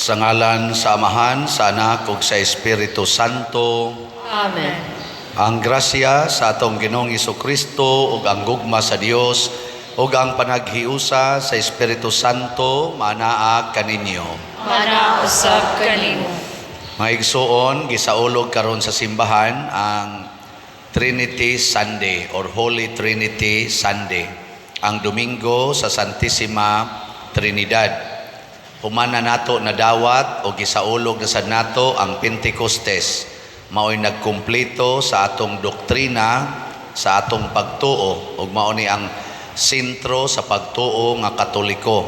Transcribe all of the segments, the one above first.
Sa ngalan sa Amahan, sa Anak ug sa Espiritu Santo. Amen. Ang grasya sa atong Ginoong Kristo ug ang gugma sa Dios ug ang panaghiusa sa Espiritu Santo manaa kaninyo. Mana usab kanimo. Mga igsuon, gisaulog karon sa simbahan ang Trinity Sunday or Holy Trinity Sunday, ang Domingo sa Santissima Trinidad. Human na nato nadawat o gisaulog na sad nato ang Pentecostes, mao'y nagkumpleto sa atong doktrina, sa atong pagtuo, ug mao ni ang sentro sa pagtuo nga Katoliko,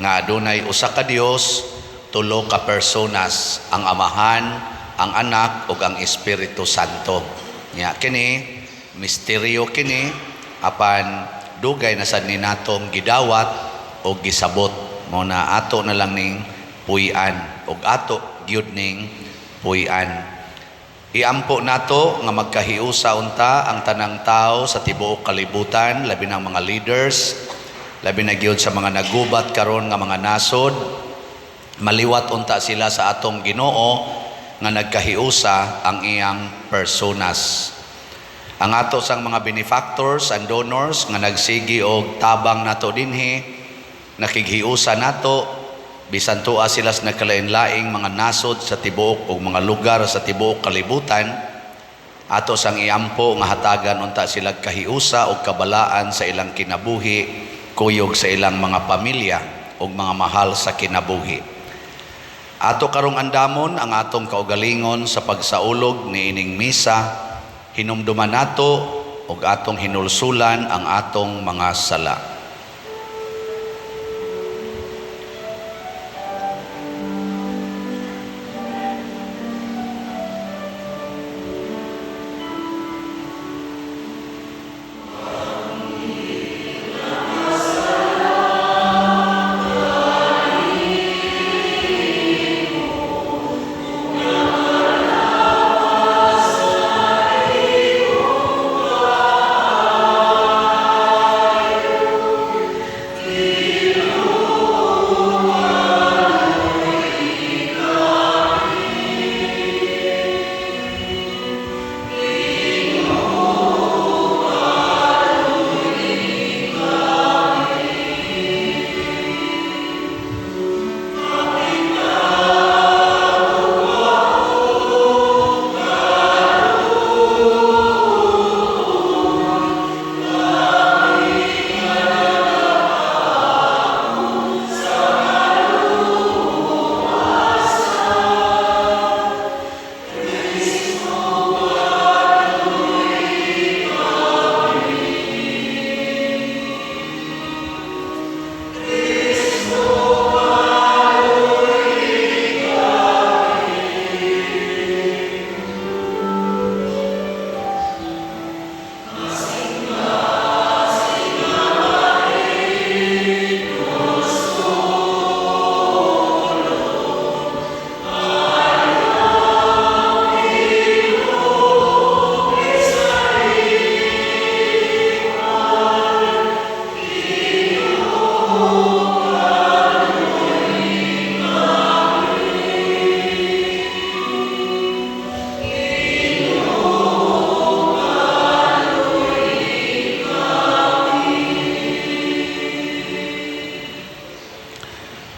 nga adunay usa ka Dios, tulo ka personas, ang Amahan, ang Anak ug ang Espiritu Santo. Nya kini misteryo kini, apan dugay na sad ni natong gidawat o gisabot. Mao na ato na lang ning puy-an ug ato gyud ning puy-an. Iampo nato nga magkahiusa unta ang tanang tao sa tibuok kalibutan, labi ng mga leaders, labi na gyud sa mga nagubat karon nga mga nasod. Maliwat unta sila sa atong Ginoo nga nagkahiusa ang iyang personas. Ang ato sang mga benefactors and donors nga nagsigi og tabang nato dinhi, nakighiusa nato bisan tuwa sila sa nagkalain-laing mga nasod sa tibuok o mga lugar sa tibuok kalibutan, ato sang iampo nga hatagan unta sila kahiusa o kabalaan sa ilang kinabuhi, kuyog sa ilang mga pamilya o mga mahal sa kinabuhi. Ato karong andamon ang atong kaugalingon sa pagsaulog niining misa, hinumduman nato ug atong hinulsulan ang atong mga sala.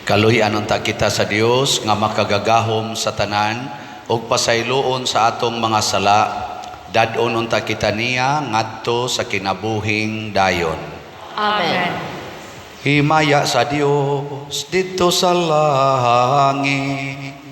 Kaluy-an unta kita sa Dios nga makagagahom sa tanan ug pasayloon sa atong mga sala, dad-on unta kita niya ngadto sa kinabuhing dayon. Amen. Himaya sa Dios didto sa langit.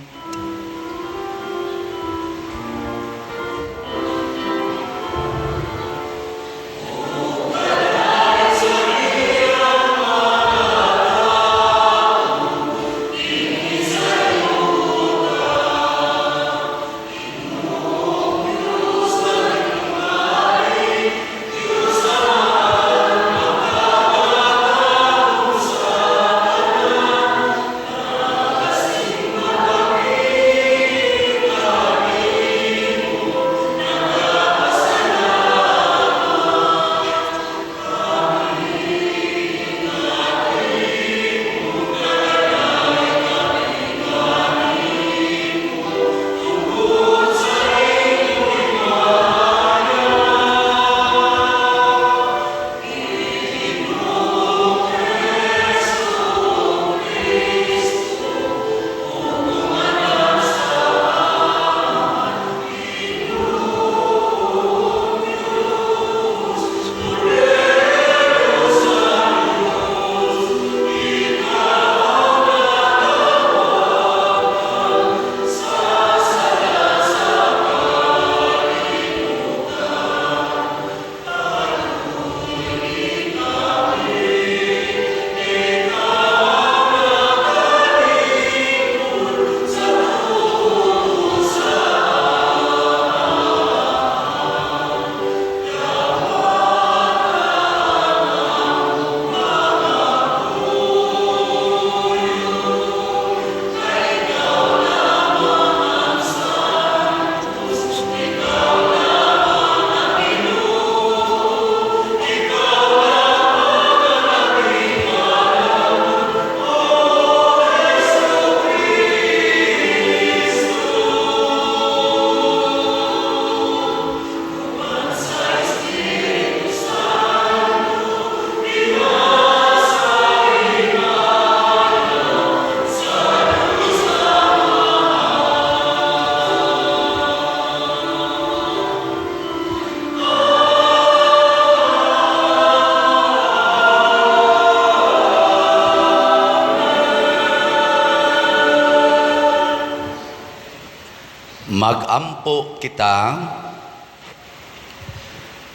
Magampo kita.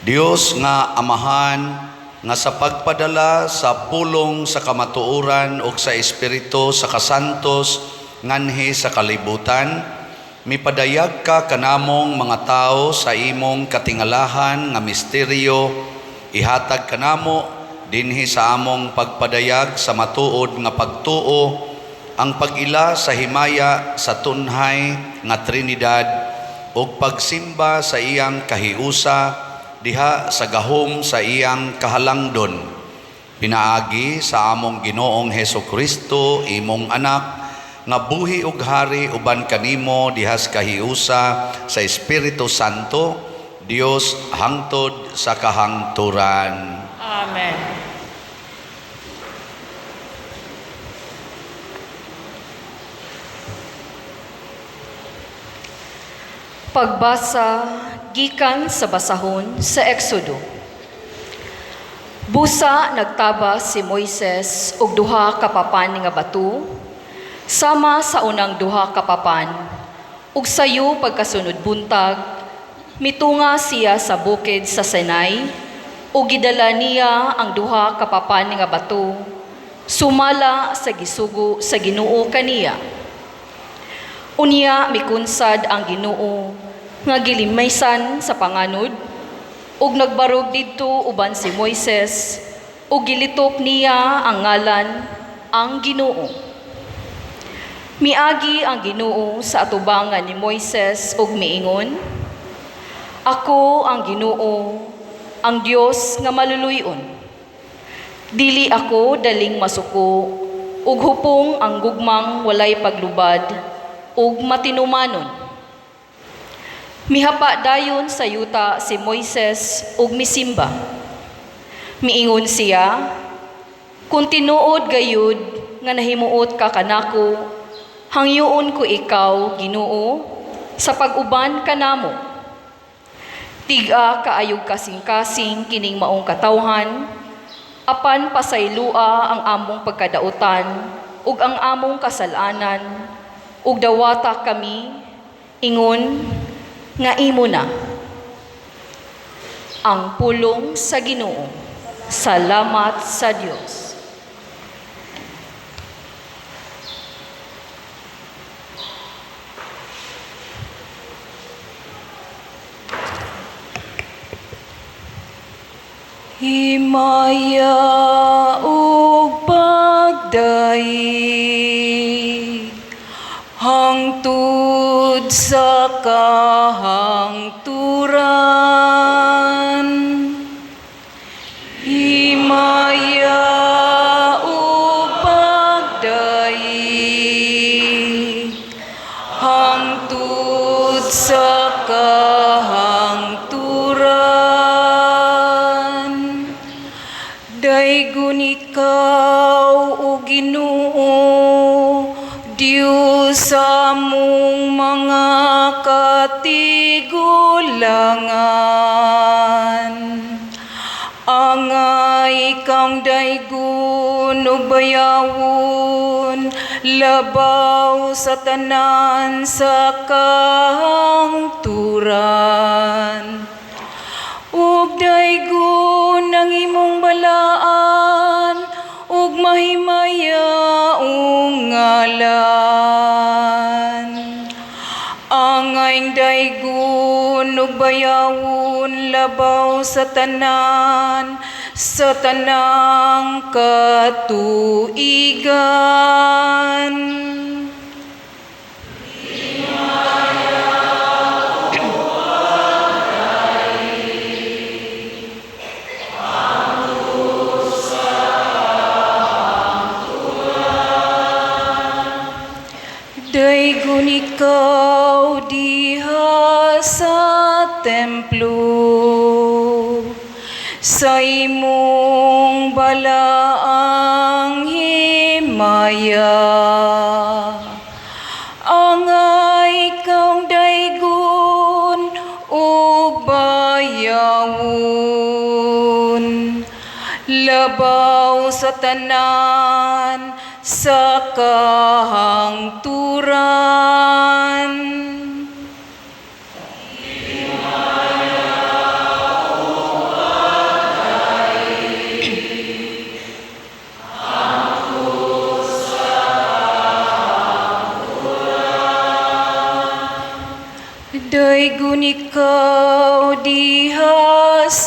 Dios nga Amahan, nga sa pagpadala sa pulong sa kamatuoran ug sa Espiritu sa kasantos nganhi sa kalibutan, mipadayag ka kanamong mga tao sa imong katingalahan nga misteryo. Ihatag kanamo dinhi sa among pagpadayag sa matuod nga pagtuo ang pag-ila sa himaya sa tunhay nga Trinidad ug pagsimba sa iyang kahiusa diha sa gahom sa iyang kahalangdon, pinaagi sa among Ginoong Heso Kristo, imong anak, nga buhi ug hari uban kanimo diha sa kahiusa sa Espiritu Santo, Dios, hangtod sa kahangturan. Amen. Pagbasa gikan sa basahon sa Exodo. Busa nagtabas si Moises og duha ka papan nga bato sama sa unang duha ka papan, ug sayo pagkasunod buntag mitunga siya sa bukid sa Sinai ug gidala niya ang duha ka papan nga bato sumala sa gisugo sa Ginoo kaniya. Unya mikunsad ang Ginoo nga gilimaysan sa panganod ug nagbarog didto uban si Moises ug gilitok niya ang ngalan, ang Ginoo. Miagi ang Ginoo sa atubangan ni Moises ug miingon, "Ako ang Ginoo, ang Dios nga maluluy-on. Dili ako daling masuko ug hupong ang gugmang walay paglubad ug matinumanon." Mihapa dayon sa yuta si Moises ug misimba. Miingon siya, "Kung tinuod gayud nga nahimuot ka kanako, hangyoon ko ikaw, Ginoo, sa pag-uban kanamo. Tig-a kaayog kasing-kasing kining maong katawhan, apan pasaylua ang among pagkadautan ug ang among kasalanan, ug dawata kami ingon nga imo na." Ang pulong sa Ginoo. Salamat sa Dios. Himaya ug pagdayeg hangtod sa kahangturan. Himaya ug pagdayeg hangtod sa kahangturan. Daygon ikaw, o Ginoo, Dios sa among mga katigulangan. Angay kang daygon ug bayawon labaw sa tanan sa kahangturan. Ug daygon ang imong balaan ug mahimayaong ngalan. Angay daygon ug bayawon labaw sa tanan sa tanang katuigan. Daygon ikaw diha sa templo sa imong balaang himaya. Angay kang daygon ug bayawon labaw sa tanan sa kahangturan.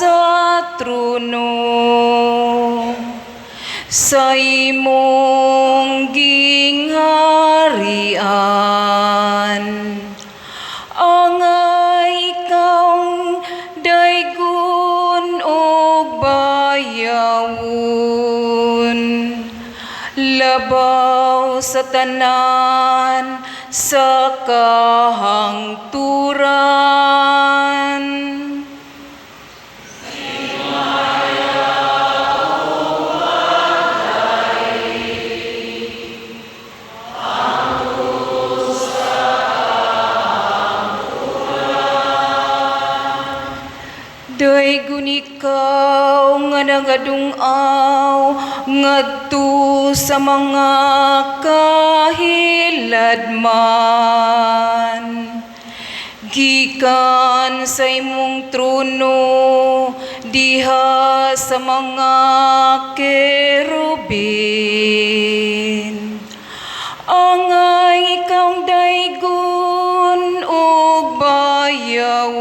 sa trono sa imong gingharian. Angay ikaw daygon og bayawon, labaw sa tanan sa kahangturan. Daygon ikaw nga nagadung-aw ngadto sa mga kahiladman. Gikan sa imong trono diha sa mga kerubin. Angay ikaw daygon og bayawon,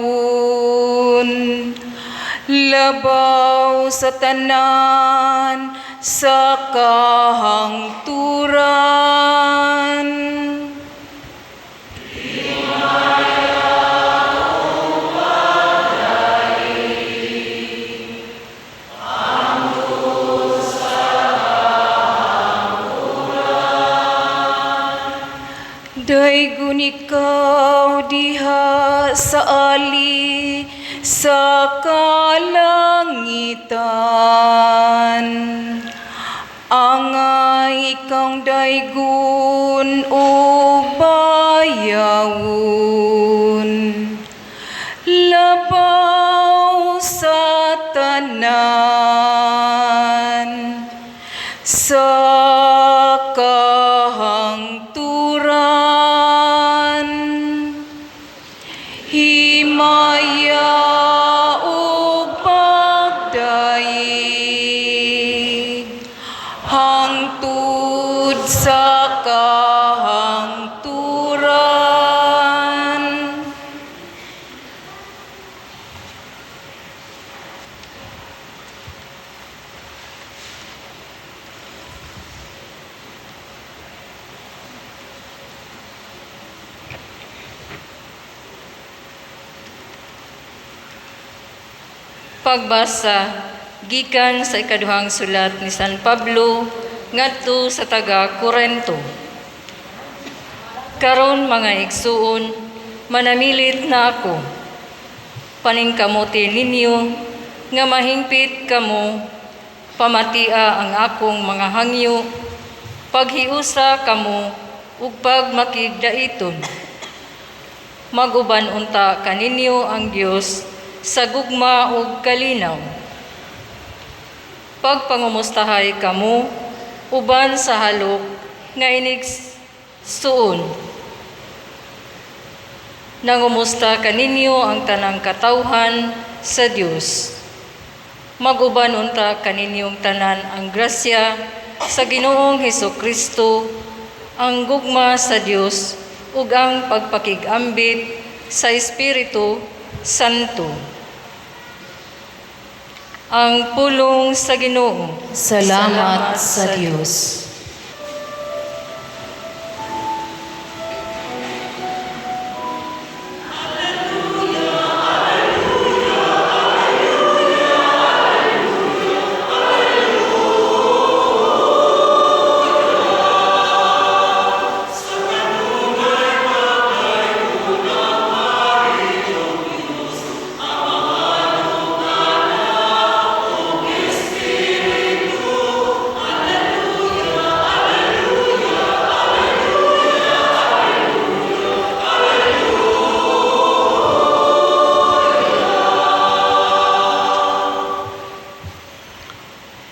labaw sa tanan sa kahangturan. Daygon ikaw diha sa ali sa kalangitan. Angay ikaw daygon og bayawon, labaw sa tanan sa kahangturan. Himaya ug pagdayeg hangtod sa kahangturan. Pagbasa gikan sa ikaduhang sulat ni San Pablo ngadto sa taga Korento. Karon, mga igsuon, manamilit na ako. Paningkamuti ninyo nga mahingpit kamo, pamatia ang akong mga hangyo, paghiusa kamo ug pagmakigdaiton. Maguban unta kaninyo ang Dios sa gugma ug kalinaw. Pagpangumustahay kamo uban sa halok nga inigsuon. Nangumusta kaninyo ang tanang katawhan sa Dios. Maguban unta kaninyong tanan ang grasya sa Ginoong Hesus Kristo, ang gugma sa Dios ug ang pagpakig-ambit sa Espiritu Santo. Ang pulong sa Ginoo. Salamat sa Dios.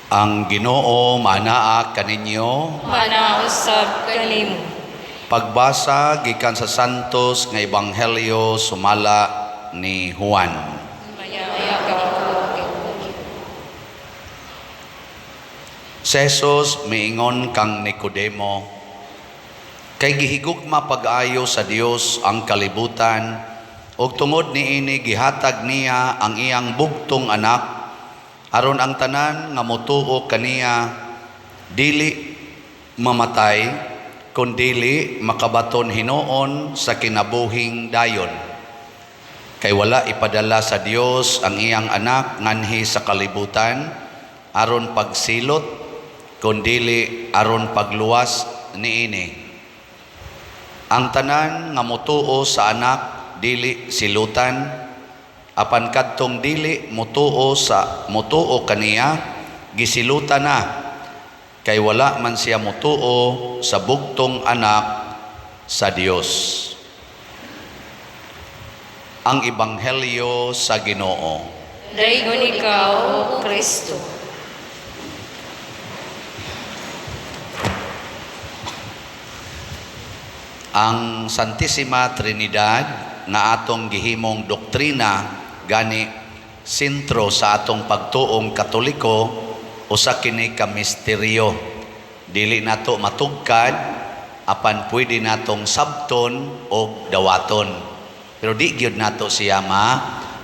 Ang Ginoo manaa kaninyo. Manausab kanimo. Pagbasa gikan sa Santos nga Ebanghelyo sumala ni Juan. Maya ka. Si Jesus miingon kang Nicodemo, kay gihigugma pag-ayo sa Dios ang kalibutan, Ug tungod niini gihatag niya ang iyang bugtong anak aron ang tanan nga motuo kaniya dili mamatay kundili makabaton hinuon sa kinabuhing dayon. Kay wala ipadala sa Dios ang iyang anak nganhi sa kalibutan aron pagsilot kundili aron pagluwas niini. Ang tanan nga motuo sa anak dili silutan, apan kadtong dili motuo kaniya gisilutan na, kay wala man siya motuo sa bugtong anak sa Dios. Ang Ebanghelyo sa Ginoo. Daygon ikaw, O Kristo. Ang Santissima Trinidad nga atong gihimong doktrina, gani sentro sa atong pagtuong Katoliko, usa kini ka misteryo. Dili nato matugkad, apan pwede natong sabton og dawaton. Pero di gyud nato siya ma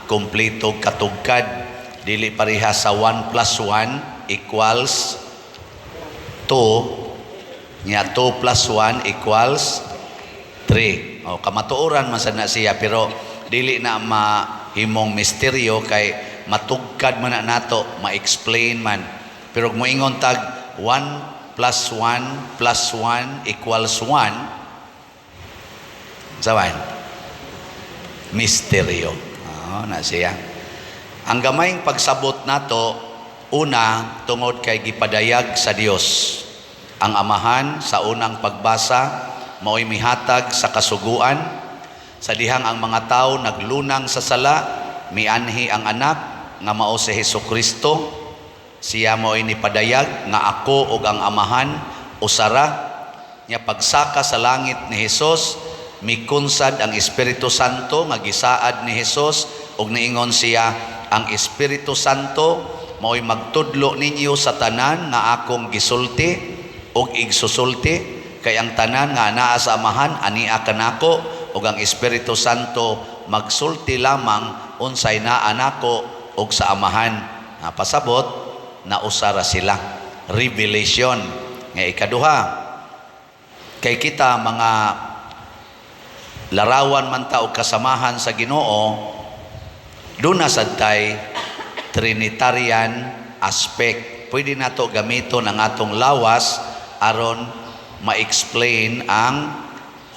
kumpleto katugkad. Dili pareha sa 1 plus 1 equals 2, nya 2 plus 1 equals 3. O, kamatuoran man sad na siya, pero dili na mahimong misteryo kay matugkad man na nato, ma-explain man. Pero kung moingon tag 1 plus 1 plus 1 equals 1, sawan misteryo. Oh, na siya. Ang gamayng pagsabot nato, una, tungod kay gipadayag sa Dios. Ang Amahan sa unang pagbasa mao'y mihatag sa kasuguan sa dihang ang mga tao naglunang sa sala, mianhi ang anak nga mao si Hesus Kristo. Siya mao'y nipadayag nga ako ug ang Amahan usara. Nya pagsaka sa langit ni Hesus, mikunsad ang Espiritu Santo nga gisaad ni Hesus, ug niingon siya, ang Espiritu Santo mao'y magtudlo ninyo sa tanan nga akong gisulti ug igsusulti, kay ang tanan nga anaa sa Amahan ania kanako, ug ang Espiritu Santo magsulti lamang unsay naa nako ug sa Amahan. Pasabot na usara sila. Revelation. Nga ikaduha, kay kita mga larawan man ta og kasamahan sa Ginoo, duna sad tay Trinitarian aspect. Pwede nato gamiton ang atong lawas aron ma-explain ang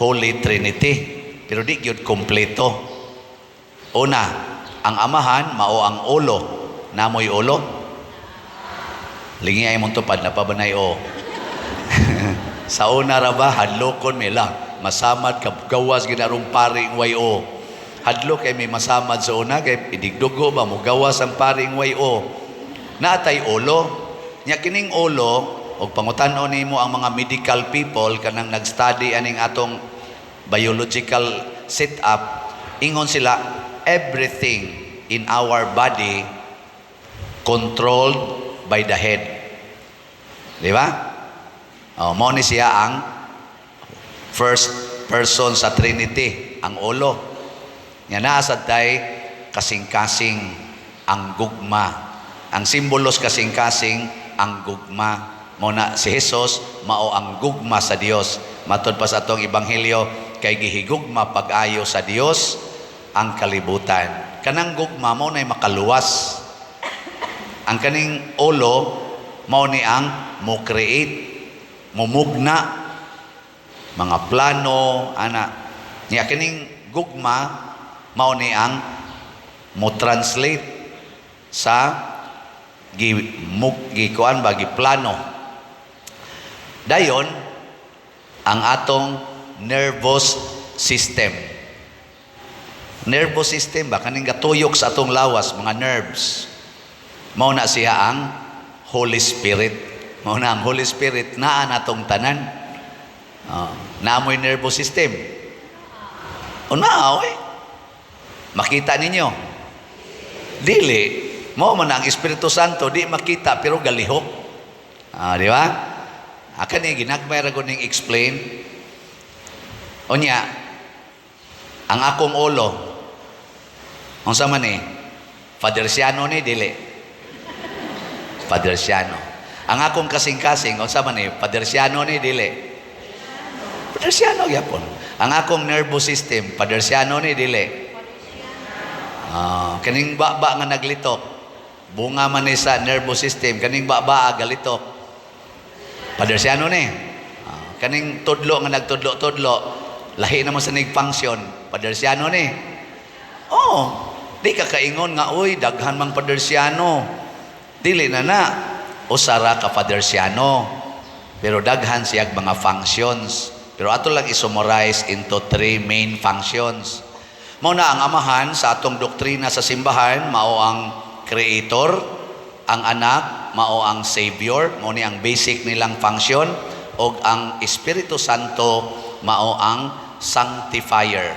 Holy Trinity, pero di gyud kompleto. Una, ang Amahan mao ang ulo. Namoy ulo? Lingi ay mong tupad na pabanay o. Sa una ra ba, hadlokon mi lang. Masamad ka gawas ginarong paring wayo. Hadlok kay may masamad sa una kay idigdugo ba mo gawas ang paring wayo. Naatay ulo. Nya kining ulo og pangutan-on nimo ang mga medical people kanang nag-study aning atong biological setup, ingon sila everything in our body controlled by the head. Di ba? Oh, mo ni siya ang first person sa Trinity, ang ulo. Nga naa sad tay kasing-kasing ang gugma. Ang simbolos kasing-kasing ang gugma. Mo na si Jesus mao ang gugma sa Dios. Matod pa sa atong ebanghelyo, kay gihigugma pag-ayo sa Dios ang kalibutan. Kanang gugma mao nay makaluwas. Ang kaning ulo mao ni ang mo create, mumugna mga plano ana. Nya kining gugma mao ni ang mo translate sa gi mug gikuan ba gi plano. Dayon ang atong nervous system. Nervous system ba kaning gatuyok sa atong lawas, mga nerves. Mao na siya ang Holy Spirit. Mao na ang Holy Spirit naa natong tanan. Oh, naa mo'y nervous system. O naa, oy. Makita ninyo. Dili. Mao man ang Espiritu Santo di makita pero galihok. Di ba? Aka ni ginagmay ra ning explain. Unya, ang akong ulo, Unsa man ni? Fadersiano ni, dili? Fadersiano. Ang akong kasing-kasing, unsa man ni? Fadersiano ni, dili? Fadersiano gyapon. Ang akong nervous system, Fadersiano ni, dili? Ah, kaning baba nga naglitok, bunga man ni sa nervous system, kaning baba galitok. Fadersiano ni. Ah, kaning tudlo nga nagtudlo-tudlo, lahi naman sa nig function, Padersiano ni. Oh, di ka kaingon nga, "Uy, daghan mang Padersiano." Dili na na. Usa ra ka Padersiano. Pero daghan siyag mga functions. Pero ato lang i-summarize into three main functions. Mao na ang Amahan sa atong doktrina sa simbahan, mao ang creator, ang Anak mao ang Savior, mao ni ang basic nilang function, ug ang Espiritu Santo mao ang sanctifier,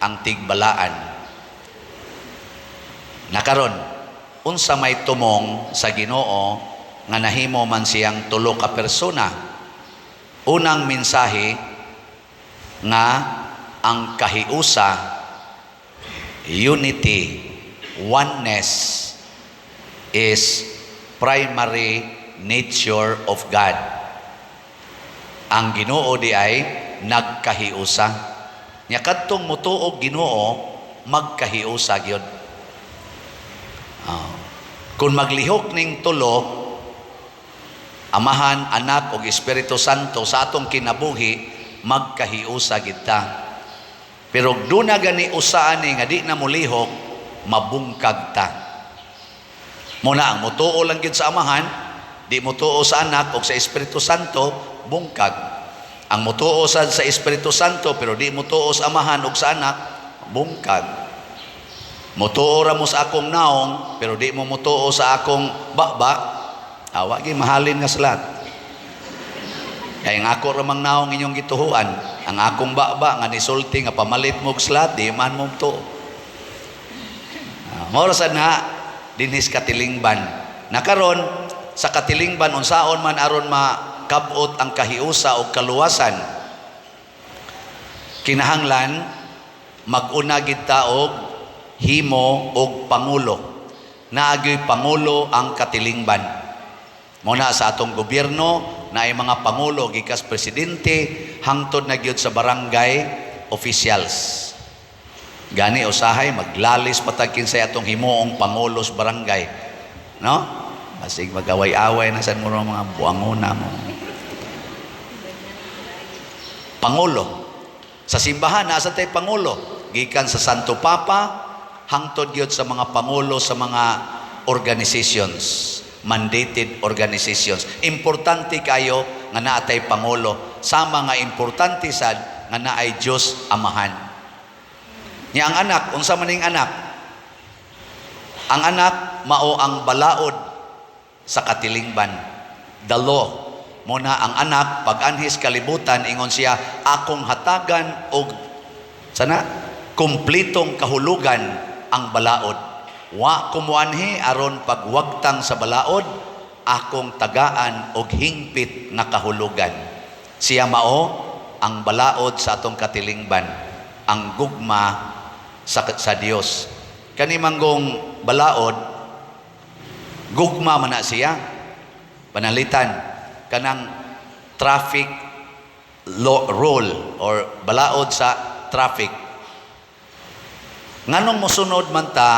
ang tigbalaan. Nakaron, unsa may tumong sa Ginoo nga nahimo man siyang tulo ka persona? Unang mensahe nga ang kahiusa, unity, oneness is primary nature of God. Ang Ginoo di ay nagkahiusa. Nya kadtong mutuog Ginoo, magkahiusa gyud. Ah. Kung maglihok ning tulo, Amahan, Anak ug Espiritu Santo, sa atong kinabuhi, magkahiusa kita. Pero duna gani usa ani nga di na molihok, mabungkag ta. Muna ang mutuo lang gyud sa Amahan, di mutuo sa Anak ug sa Espiritu Santo, bungkag. Ang mutuo sa Espiritu Santo pero di mutuo sa Amahan ug sa Anak, bungkag. Mutuo ra mo sa akong naong pero di mo mutuo sa akong baba, awa gi mahalin nga salat. Kay ang ako ra mang naong inyong gituhuan, ang akong baba nga nisulti nga pamalit mo og salat, di man mo mutuo. Ah, mao ra sad na dinhis katilingban. Nakaron sa katilingban, unsaon man aron makabot ang kahiusa o kaluwasan? Kinahanglan mag-una gid ta og himo og pangulo. Naagyoy pangulo ang katilingban. Mao na sa atong gobyerno naay mga pangulo gikas presidente hangtod na gyud sa barangay officials. Gani usahay maglalis patag kinsay atong himuong pangulo sa barangay. No? Basig magaway-away na sad mo mga buangona mo. Pangulo. Sa simbahan nasa tay pangulo gikan sa Santo Papa hangtod gyud sa mga pangulo sa mga organizations, mandated organizations. Importante kayo nga naatay pangulo, sama nga importante sad nga naay Dios Amahan. Nya ang Anak, unsa man ning Anak? Ang Anak mao ang balaod sa katilingban, the law. Muna ang Anak pag anhis kalibutan, ingon siya, "Akong hatagan og sana kumplitong kahulugan ang balaod. Wa ko moanhi aron pagwagtang sa balaod, akong tagaan og hingpit nga kahulugan." Siya mao ang balaod sa atong katilingban, ang gugma sa Dios. Kani manggong balaod, gugma man na siya. Panalitan kanang traffic law, rule or balaod sa traffic. Nganong mosunod man ta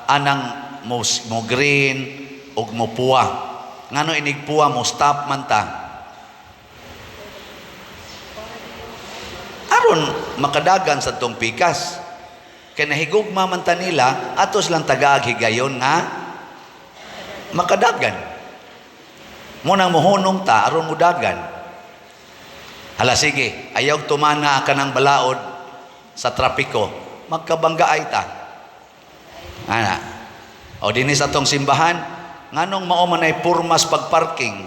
anang mo green ug mo puwa? Ngano inig puwa mo stop man ta? Aron makadagan sa tong pikas. Kay nahigugma man ta nila, atos lang tagaag higayon nga makadagan. Mo nang mohunong ta aron mudagan. Hala sige, ayaw tumana ka ng balaod sa trapiko, magkabanggaay ta. Ana. O dinhi sa atong simbahan, nganong mao man ay purmas pagparking?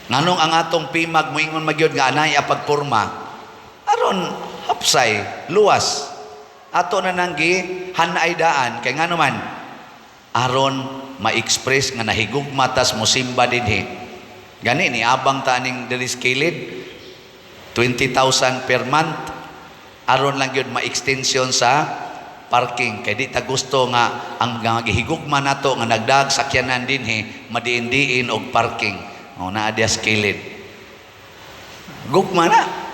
Nganong ang atong pimag moingon magyud nga anay a pagpurma? Aron hapsay, luwas. Ato na nang gi hanay daan kay ngano man, aron ma-express nga nahigugma tas mosimba dinhi. Gani ni abang ta aning diri sa kilid, 20,000 per month aron lang gyud ma-extension sa parking kay di ta gusto nga ang mga gihigugma nato nga nagdag sakyanan dinhi madiin-diin og parking. O naa diha sa kilid. Gugma na.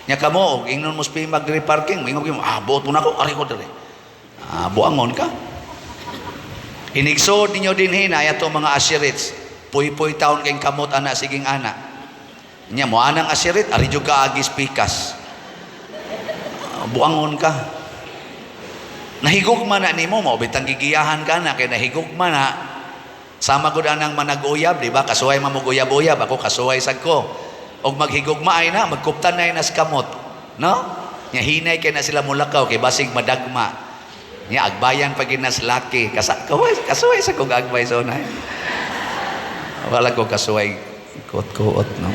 Nya kamo og ingnon mo sa pimag diri parking, moingon mo, "Ah, buot mo nako, ari ko diri." Ah, buangon ka. Inigsod ninyo dinhi na ato mga usherettes. Puy-puy taon kay kamot ana siging ana. Nya mo anang usherette, ari jud ka agis pikas. Ah, buangon ka. Nahigugma na nimo mo bitang gigiyahan ka na kay nahigugma na. Sama gud anang manag-uyab, di ba? Kasuway man mo uyab-uyab, ako kasuway sad ko. Og maghigugma ay na, magkuptan na nas kamot. No? Nya hinay kay na sila mulakaw kay basig madagma. Nya agbayan pa ginas laki. Kasa kasuway, kasuway sa kong agbay so na. Wala ko kasuway kuot-kuot no.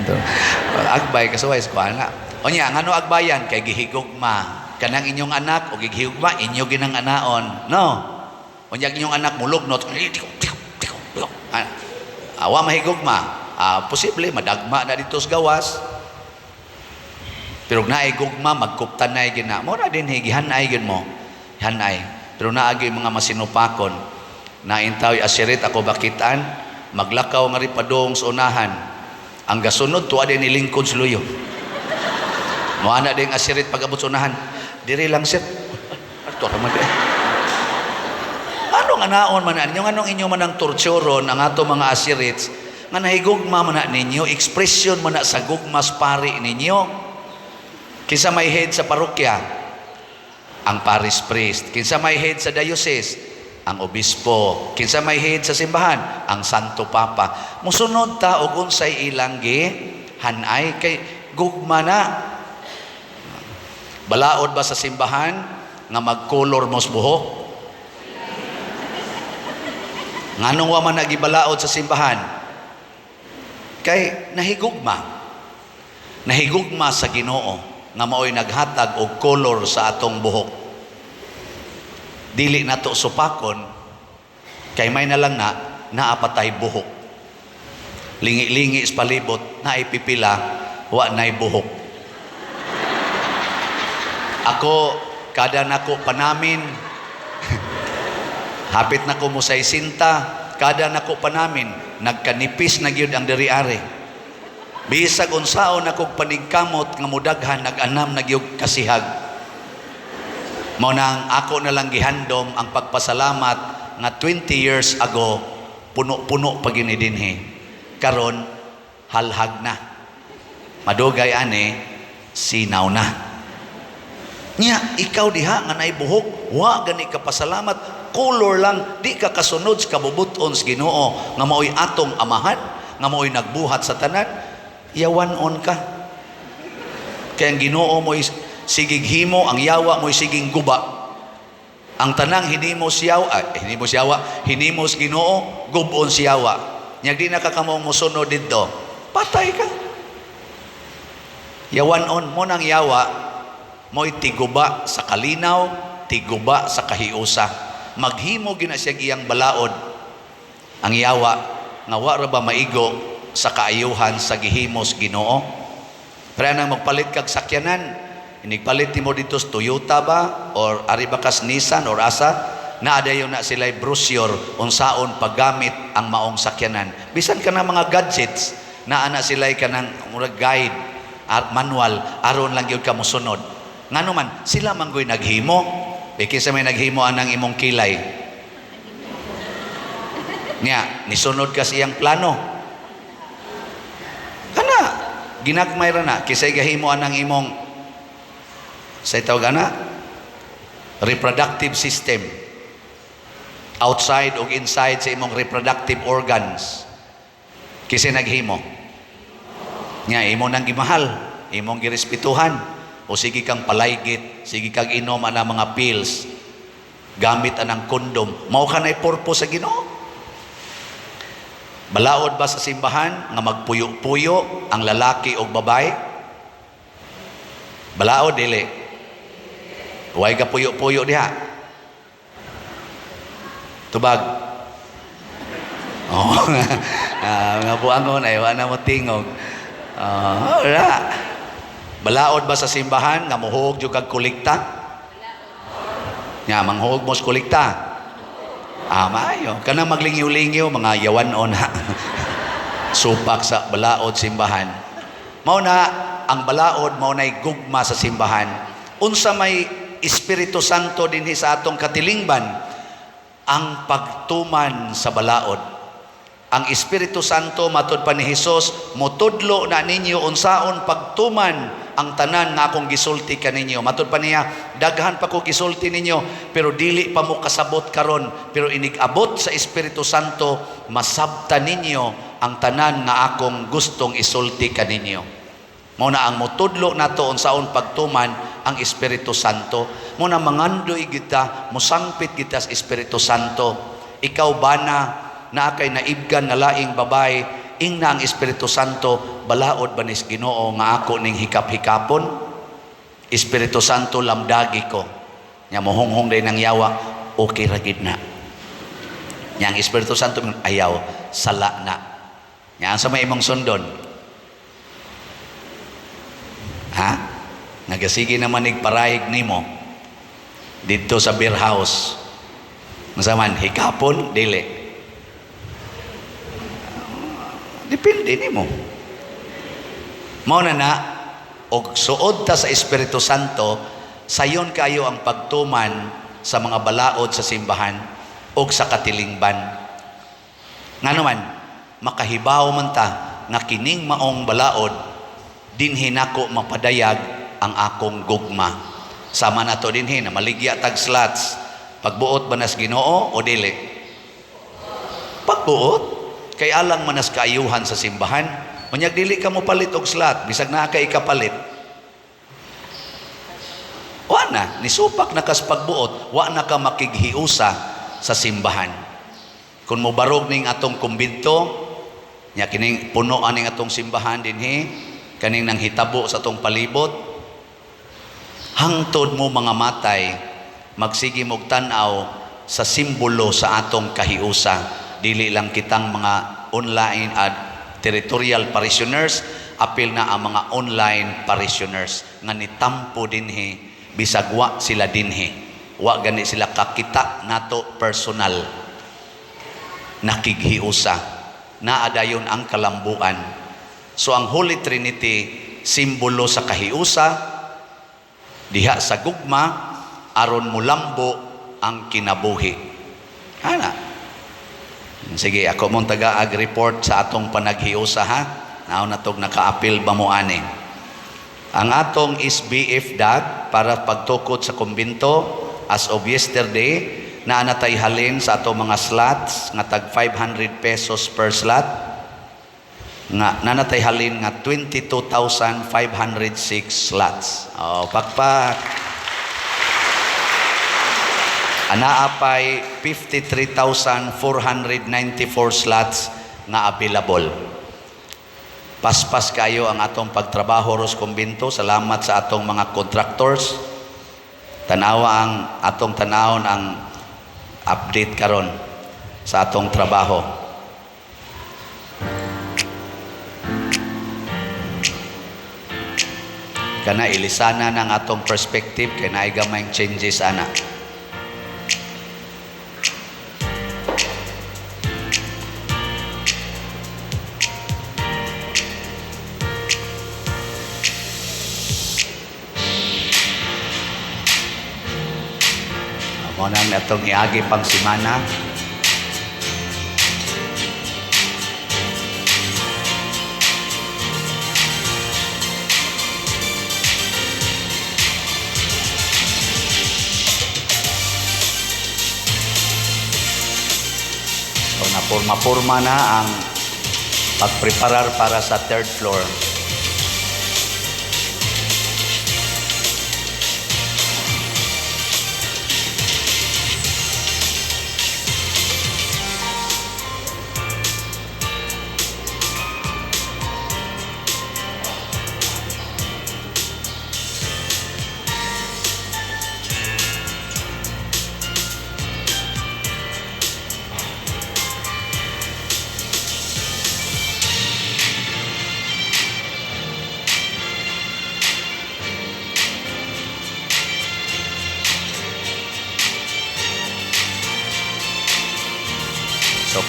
Agbay kasuway sa ko ana. O nya ngano agbayan kay gihigugma kanang inyong anak o gihigugma inyo ginang anaon, no? Unya inyong anak mulugnot, ah, awa mahigugma. Ah, posible madagma na dito sa gawas. Pero naay gugma magkuptan na gina. Mo na din gihanay gyud mo. Hanay. Pero naagi mga masinupakon. Naintaw usherette ako bakitan maglakaw nga ri padung sa unahan. Ang gasunod tuwa din nilingkod sa luyo. Mo ana din usherette pag-abot sa unahan. Diri lang, sir. Ato ra man di. Ano nga naon man ninyo? Anong inyo man ang torturon ang ato mga usherettes nga nahigugma man na ninyo, expression man na sa gugmas pari ninyo. Kinsa may head sa parokya? Ang parish priest. Kinsa may head sa diocese? Ang obispo. Kinsa may head sa simbahan? Ang Santo Papa. Musunod ta og unsay ilang gi hanay kay gugma na. Balaod ba sa simbahan nga magkolor mos buhok? Nganong wa man nagibalaod sa simbahan? Kay nahigugma. Nahigugma sa Ginoo nga maoy naghatag og kolor sa atong buhok. Dili nato supakon kay may na lang na naapatay buhok. Lingi-lingi sa palibot, naay pipila, wa nay buhok. Ako kada nako panamin, hapit na ko mo sa isinta, kada nako panamin, nagkanipis na gyud ang diri-ari. Bisag unsaon akong panigkamot nga mudaghan, nag-anam na gyud kasihag. Mao nang ako na lang gihandom ang pagpasalamat nga 20 years ago puno-puno pa gini dinhi. Karon halhag na. Madugay ani sinaw na. Nya ikaw diha nga naay buhok, wa gani ka pasalamat, color lang, di ka kasunod sa kabubuton sa Ginoo nga maoy atong amahan, nga maoy nagbuhat sa tanan, yawan-on ka. Kaya ang Ginoo mo'y sigig himo, ang yawa mo'y siging guba. Ang tanang hinimo siyawa, ay, hinimo siyawa, hinimo sa Ginoo, gubon siyawa. Nya di na ka kamong mosunod didto, patay ka. Yawan-on mo nang yawa, mo'y tiguba sa kalinaw, tiguba sa kahiusa. Maghimo gina siya iyang balaod. Ang yawa, nga wa ra ba maigo sa kaayuhan sa gihimos Ginoo? Pero nang magpalit kag sakyanan, inigpalit nimo dito sa Toyota ba or ari ba kas Nissan or asa, naa dayon na sila'y brochure unsaon paggamit ang maong sakyanan. Bisan ka na mga gadgets, naa na sila'y kanang murag guide, manual, aron lang gyud ka mosunod. Ngano man, sila man goy naghimo. E kinsa may naghimo anang imong kilay? Nya, nisunod ka sa iyang plano. Kana, ginagmay ra na, kisay gahimo anang imong sa tawag ana reproductive system, outside og inside sa imong reproductive organs, kisay naghimo? Nya imo nang gimahal, imong girespetuhan, o sige kang palaygit, sige kang inom ana mga pills, gamit anang kondom, mao ka nay purpose sa Ginoo. Balaod ba sa simbahan nga magpuyo-puyo ang lalaki og babae? Balaod dili? Way ka puyo-puyo diha. Tubag. Oh, ah, nga buangon ay wa na mo tingog. Ah, wala. Balaod ba sa simbahan nga muhog jud kag kolekta? Nga manghuog mo sa kolekta. Ah, maayo. Kanang maglingyo-lingyo, mga yawan-on ha. Supak sa balaod simbahan. Mao na ang balaod mao nay gugma sa simbahan. Unsa may Espiritu Santo dinhi sa atong katilingban? Ang pagtuman sa balaod. Ang Espiritu Santo, matud pa ni Hesus, motudlo na ninyo unsaon pagtuman ang tanan nga akong gisulti kaninyo. Matud pa niya, daghan pa ko gisulti ninyo, pero dili pa mo kasabot karon, pero inig-abot sa Espiritu Santo, masabta ninyo ang tanan nga akong gustong isulti kaninyo. Mao na ang motudlo nato unsaon pagtuman ang Espiritu Santo. Mao na mangandoy kita, mosangpit kita sa Espiritu Santo. Ikaw bana, naa kay naibgan nga laing babae, ingna ang Espiritu Santo, balaod ba nis Ginoo nga ako ning hikap-hikapon? Espiritu Santo, lamdagi ko. Nya mohunghong day nang yawa, okay ra gid na. Nya ang Espiritu Santo ayaw, sala na. Nya asa may imong sundon? Ha? Nagasige naman igparayig nimo didto sa beer house. Unsa man, hikapon dili? Depende nimo. Mao na na og suod ta sa Espiritu Santo, sayon kayo ang pagtuman sa mga balaod sa simbahan og sa katilingban. Ngano man, makahibaw man ta nga kining maong balaod dinhi nako mapadayag ang akong gugma. Sama nato dinhi na maligya tag slots. Pagbuot ba nas Ginoo o dili? Pagbuot kay alang man nas kaayuhan sa simbahan. Unyag dili ka mo palit og slot bisag naa kay ikapalit. Wa na, nisupak na kas pagbuot, wa na ka makighiusa sa simbahan. Kung mobarog ning atong kumbinto, nya kining puno aning atong simbahan dinhi, kaning nang hitabo sa atong palibot, hangtod mo mga matay, magsige mog tan-aw sa simbolo sa atong kahiusa. Dili lang kitang mga online at territorial parishioners, apil na ang mga online parishioners nga nitampo dinhi bisag wa sila dinhi. Wa gani sila kakita nato personal. Nakighiusa. Naa dayon ang kalambuan. So ang Holy Trinity simbolo sa kahiusa diha sa gugma aron mulambo ang kinabuhi. Ana. Sige, ako mong taga-ag-report sa atong panaghiusa ha. Naon na tog naka-apil ba mo ani. Ang atong SBF DAG para pagtukod sa kumbinto as of yesterday naa natay halin sa atong mga slots nga tag 500 pesos per slot nga nanatay halin nga 22,506 slots. Oh, pakpak. Anaa pay 53,494 slots nga available. Paspas kayo ang atong pagtrabaho ros kumbinto. Salamat sa atong mga contractors. Tanawa ang atong tanawon ang update karon sa atong trabaho. Kana ilisana ng atong perspective kay naay gamayng changes ana. Mao nang atong iagi pang simana. So napurma-purma na ang pagpreparar para sa third floor.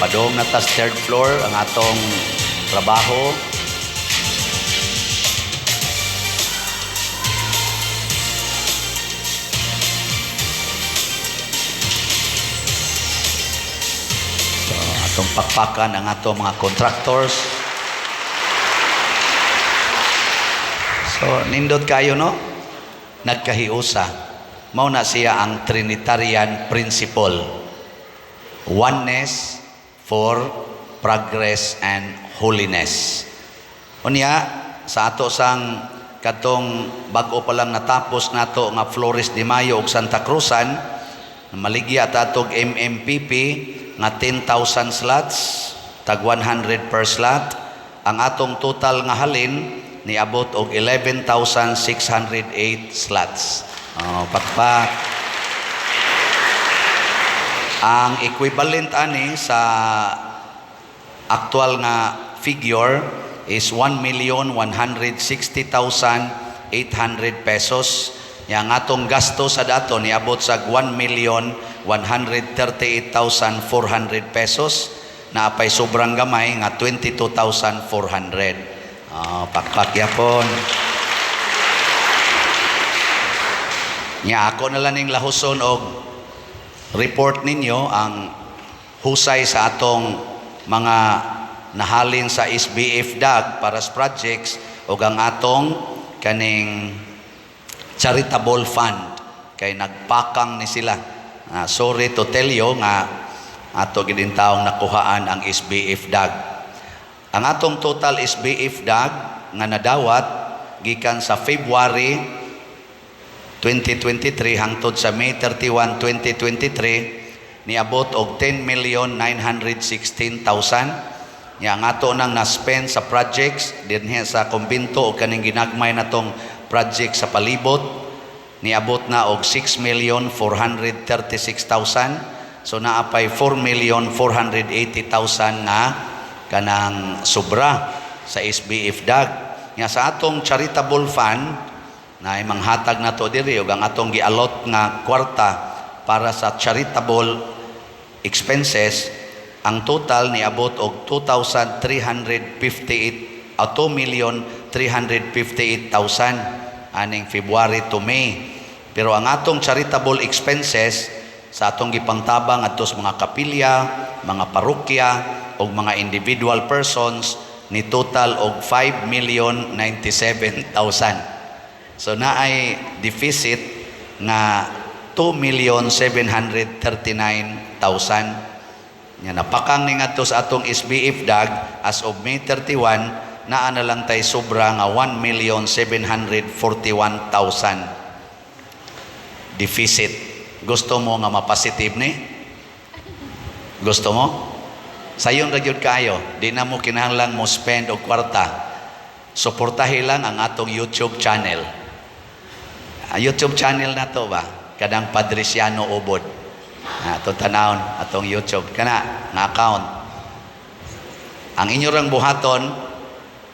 Padong na tas third floor ang atong trabaho. So, atong pakpakan ang atong mga contractors. So, nindot kayo, no? Nagkahiusa. Mao na siya ang Trinitarian principle. Oneness for progress and holiness. Unya, sa ato sang katong bag-o pa lang natapos nato nga Flores de Mayo ug Santa Cruzan, maligya ta atog MMPP nga 10,000 slots, tag 100 per slot. Ang atong total nga halin niabot og 11,608 slots. Oh, pakpak. Ang equivalent ani sa actual nga figure is 1,160,800 pesos. Yang atong gasto sa dato niabot sa 1,138,400 pesos, na apay sobrang gamay nga 22,400. Ah, pakpak yapon. Nya ako na lang ning lahuson og report ninyo ang husay sa atong mga nahalin sa SBF DAG para sa projects ug ang atong kaning charitable fund kay nagpakang ni sila. Ah, sorry to tell you nga ato gid taong nakuhaan ang SBF DAG. Ang atong total SBF DAG nga nadawat gikan sa February 2023 hangtod sa May 31, 2023 niabot og 10,916,000. Nya ang ato nang na-spend sa projects dinhi sa kumbento o kaning ginagmay natong project sa palibot niabot na og 6,436,000. So naa pay 4,480,000 nga kanang sobra sa SBF DAG. Nga sa atong charitable fund na ay manghatag nato diri ug ang atong gialot nga kwarta para sa charitable expenses, ang total niabot og 2,358 o 2,358,000 aning February to May. Pero ang atong charitable expenses sa atong gipangtabang adto sa mga kapilya, mga parokya ug mga individual persons ni total og 5,097,000. So naay deficit nga 2,739,000. Nya napakang ni ngadto sa atong SBF DAG as of May 31, naa na lang tay sobra nga 1,741,000 deficit. Gusto mo nga mapositive ni? Gusto mo? Sayon ra gyud kayo, di na mo kinahanglan mo spend og kwarta. Suportahi lang ang atong YouTube channel. Ang YouTube channel na to ba? Kanang Padriciano Ubod. Ah, atong tanawon, atong YouTube. Kana, nga account. Ang inyo rang buhaton,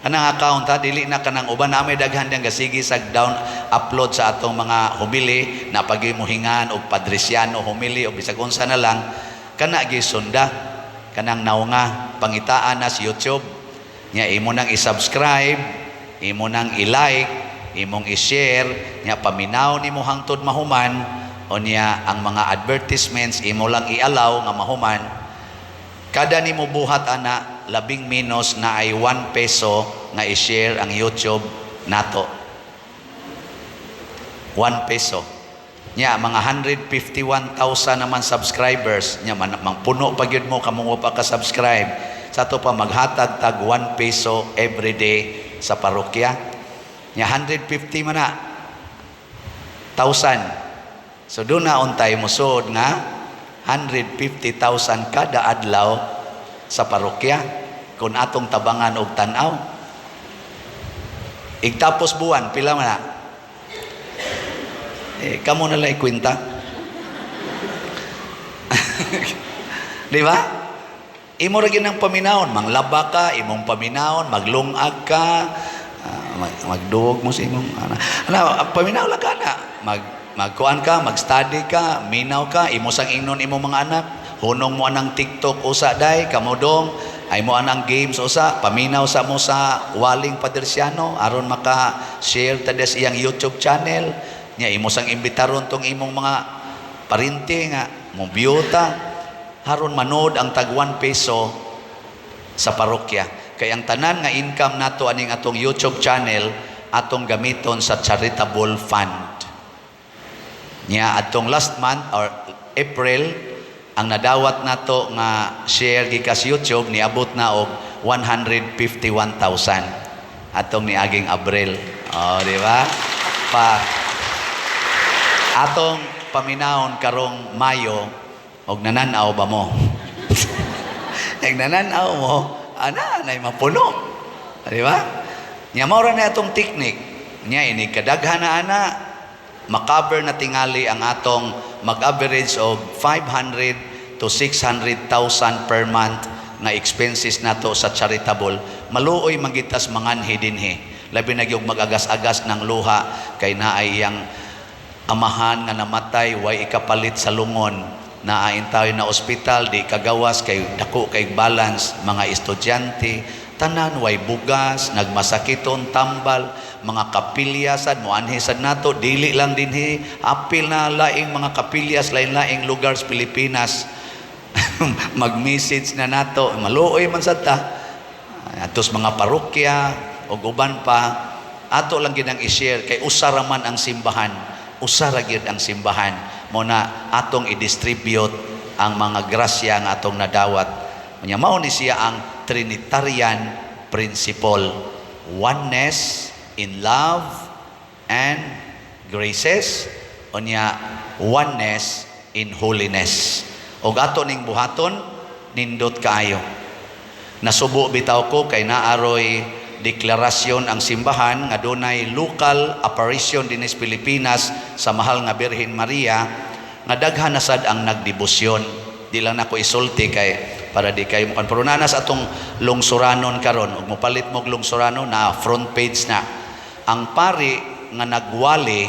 kanang account ha, dili na kanang uban na may daghan diyang gasigi sa down upload sa atong mga humili na pagimuhingan og Padriciano humili o bisag unsa na lang, kana gisunda kanang naunga pangitaan na sa YouTube nya, imo nang i-subscribe, imo nang i-like, imong i-share. Nya paminaw nimo hangtod mahuman. Unya ang mga advertisements imo lang i-allow nga mahuman. Kada nimo buhat ana, labing menos na ay 1 peso nga i-share ang YouTube nato, 1 peso. Nya mga 151,000 naman subscribers nya man, mangpuno pa gyud mo kamo pa ka subscribe. Sa ato pa maghatag tag 1 peso every day sa parokya. Nya 150 man na thousand. So doon na untay musod nga 150,000 kada adlaw sa parokya kung atong tabangan og tan-aw. Igtapos buwan, pila man na? Eh, kamo na lang ikwenta. Di ba? Imo ra gyud ang paminawon, manglaba ka, imong paminawon, maglungag ka, magduog mo sa imong ana. Ana, paminaw lang ka na. Magkuan ka, magstudy ka, minaw ka, imo sang ingnon imong mga anak. Hunong mo anang TikTok usa day, kamudong ay mo anang games usa, paminaw sa mo sa Waling Padersiano aron maka-share ta des iyang YouTube channel. Nya imo sang imbitaron tong imong mga parente nga mo ta haron manood ang tag 1 peso sa parokya. Kay ang tanan nga income nato aning atong YouTube channel atong gamiton sa charitable fund. Nya atong last month or April, ang nadawat nato nga share gikas YouTube niabot na og 151,000 atong niaging Abril. Oh, di ba? Pa atong paminawon karong Mayo og nananaw ba mo? Nag nananaw mo, ana nay mapuno. Di ba? Nya mao ra na atong technique. Nya inig kadaghan na ana, makover na tingali ang atong mag-average og 500 to 600,000 per month nga expenses nato sa charitable. Maluoy magitas manganhi dinhi. Labi na gyud mag-agas-agas ng luha kay naay iyang amahan nga namatay, way ikapalit sa lungon, naa tayo na ospital, di kagawas kay dako kay balance, mga estudyante tanan way bugas, nagmasakiton, tambal mga kapilya sad moanhi sad nato, dili lang dinhi, apil na laing mga kapilyas, lain-laing lugar sa Pilipinas. Mag-message na nato, maluoy man sad ta atos mga parokya ug uban pa. Ato lang gyud ang i-share kay usa ra man ang simbahan, usa ra gyud ang simbahan. Mo na atong i-distribute ang mga grasya nga atong nadawat. Unya mao ni siya ang Trinitarian principle: oneness in love and graces, unya oneness in holiness. Ug ato ning buhaton, nindot kaayo. Nasubo bitaw ko kay naaroy deklarasyon ang simbahan nga dunay local apparition dinhi sa Pilipinas sa Mahal nga Birhen Maria nga daghan na sad ang nagdebosyon. Di lang nako isulti kay para di kayo mukan, pero naa sa atong lungsuranon karon ug mopalit mo og lungsuranon na front page na ang pari nga nagwali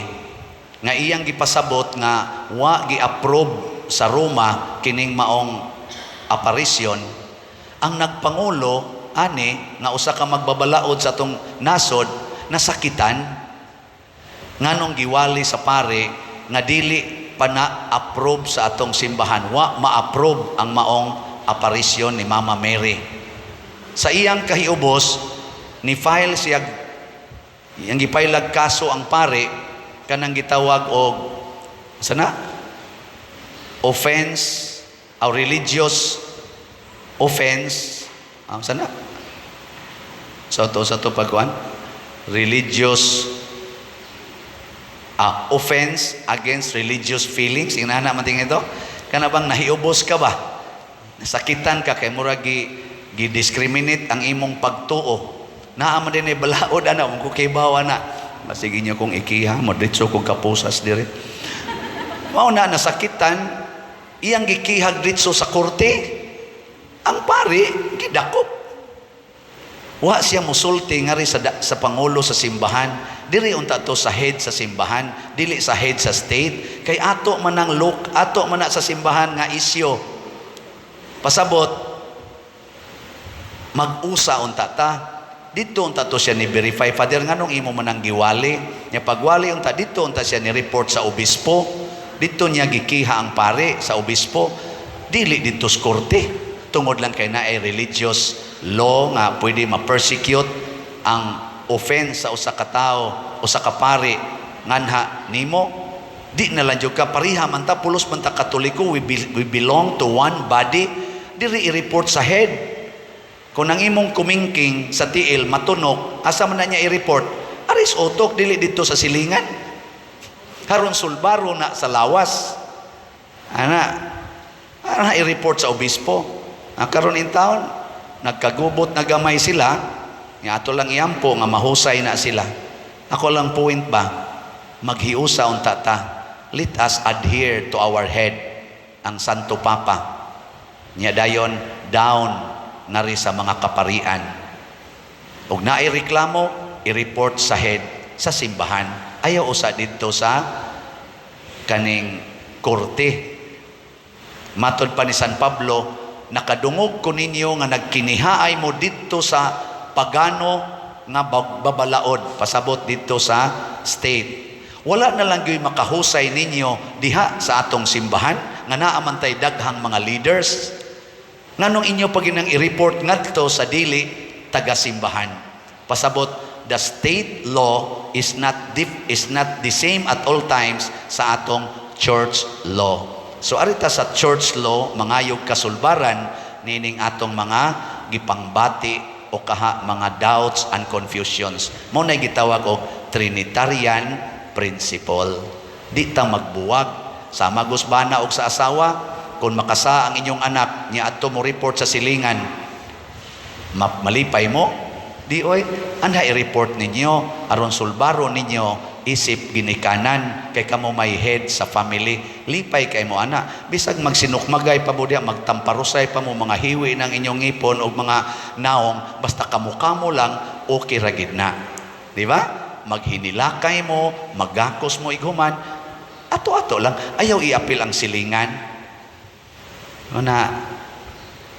nga iyang gipasabot nga wa gi-approve sa Roma kining maong apparition. Ang nagpangulo ani nga usa ka magbabalaod sa atong nasod nasakitan nganong giwali sa pare nga dili pa na-approve sa atong simbahan, wa ma-approve ang maong apparition ni Mama Mary. Sa iyang kahiubos, ni file siya, iyang gipailag kaso ang pare kanang gitawag og sana offense or religious offense ang sana so to sa to pagkuan religious offense against religious feelings. Inana man tingin ito, kana bang nahiubos ka ba, nasakitan ka kay murag gi gi-discriminate ang imong pagtuo. Naa man din balaod ana kung kibaw ana, masige niyo kong ikiha mo diretso kog kapusas diri. Mao na nasakitan, iyang gikihag ditso sa korte. Ang pari gidakop. Wa siya musulti ngari sa pangulo sa simbahan. Diri unta to sa head sa simbahan, dili sa head sa state. Kay ato man ang look, ato man na sa simbahan nga isyo. Pasabot, mag-usa unta ta. Dito unta to siya ni verify, "Father, nganong imo man ang giwali?" Nya pagwali unta dito unta siya ni report sa obispo. Dito niya gikiha ang pare sa obispo. Dili dito sa korte. Tungod lang kay naay religious law nga pwede ma-persecute ang offense sa usa ka tawo, usa ka pare nganha nimo. Di na lang jud ka pareha man ta, pulos man ta Katoliko, we belong to one body. Diri i-report sa head. Kung ang imong kumingking sa tiil matunok, asa man na niya i-report? Aris utok, dili dito sa silingan. Haron sulbaro na sa lawas. Ana, ana i-report sa obispo. Ang karon in town, nagkagubot na gamay sila, nga ato lang iampo nga mahusay na sila. Ako lang point ba, maghiusa unta ta. Let us adhere to our head, ang Santo Papa. Nya dayon down ngari sa mga kaparian. Ug naay reklamo, i-report sa head sa simbahan. Ayaw usa didto sa kaning korte. Matod pa ni San Pablo, "Nakadungog ko ninyo nga nagkinihaay mo didto sa pagano nga babalaod," pasabot didto sa state. "Wala na lang gyud makahusay ninyo diha sa atong simbahan nga naa man tay daghang mga leaders. Nganong inyo pa ginang i-report ngadto sa dili taga-simbahan?" Pasabot, the state law is not the same at all times sa atong church law. So arita sa church law, mangayog kasulbaran nining atong mga gipangbati o kaha mga doubts and confusions. Mao na gitawag og Trinitarian principle. Di ta magbuwag sa magusbana og sa asawa. Kung makasa ang inyong anak niya adto mo report sa silingan, malipay mo? Di oy. Anha i-report ninyo aron sulbaro ninyo isip ginikanan, kay kamo may head sa family. Lipay kay mo ana, bisag magsinukmagay pa mo diha, magtamparusay pa mo, mga hiwi ng inyong ngipon og mga naong, basta kamo-kamo lang, okay ra gid na, di ba? Maghinilakay mo, magakos mo ighuman, ato-ato lang, ayaw iapil ang silingan. Na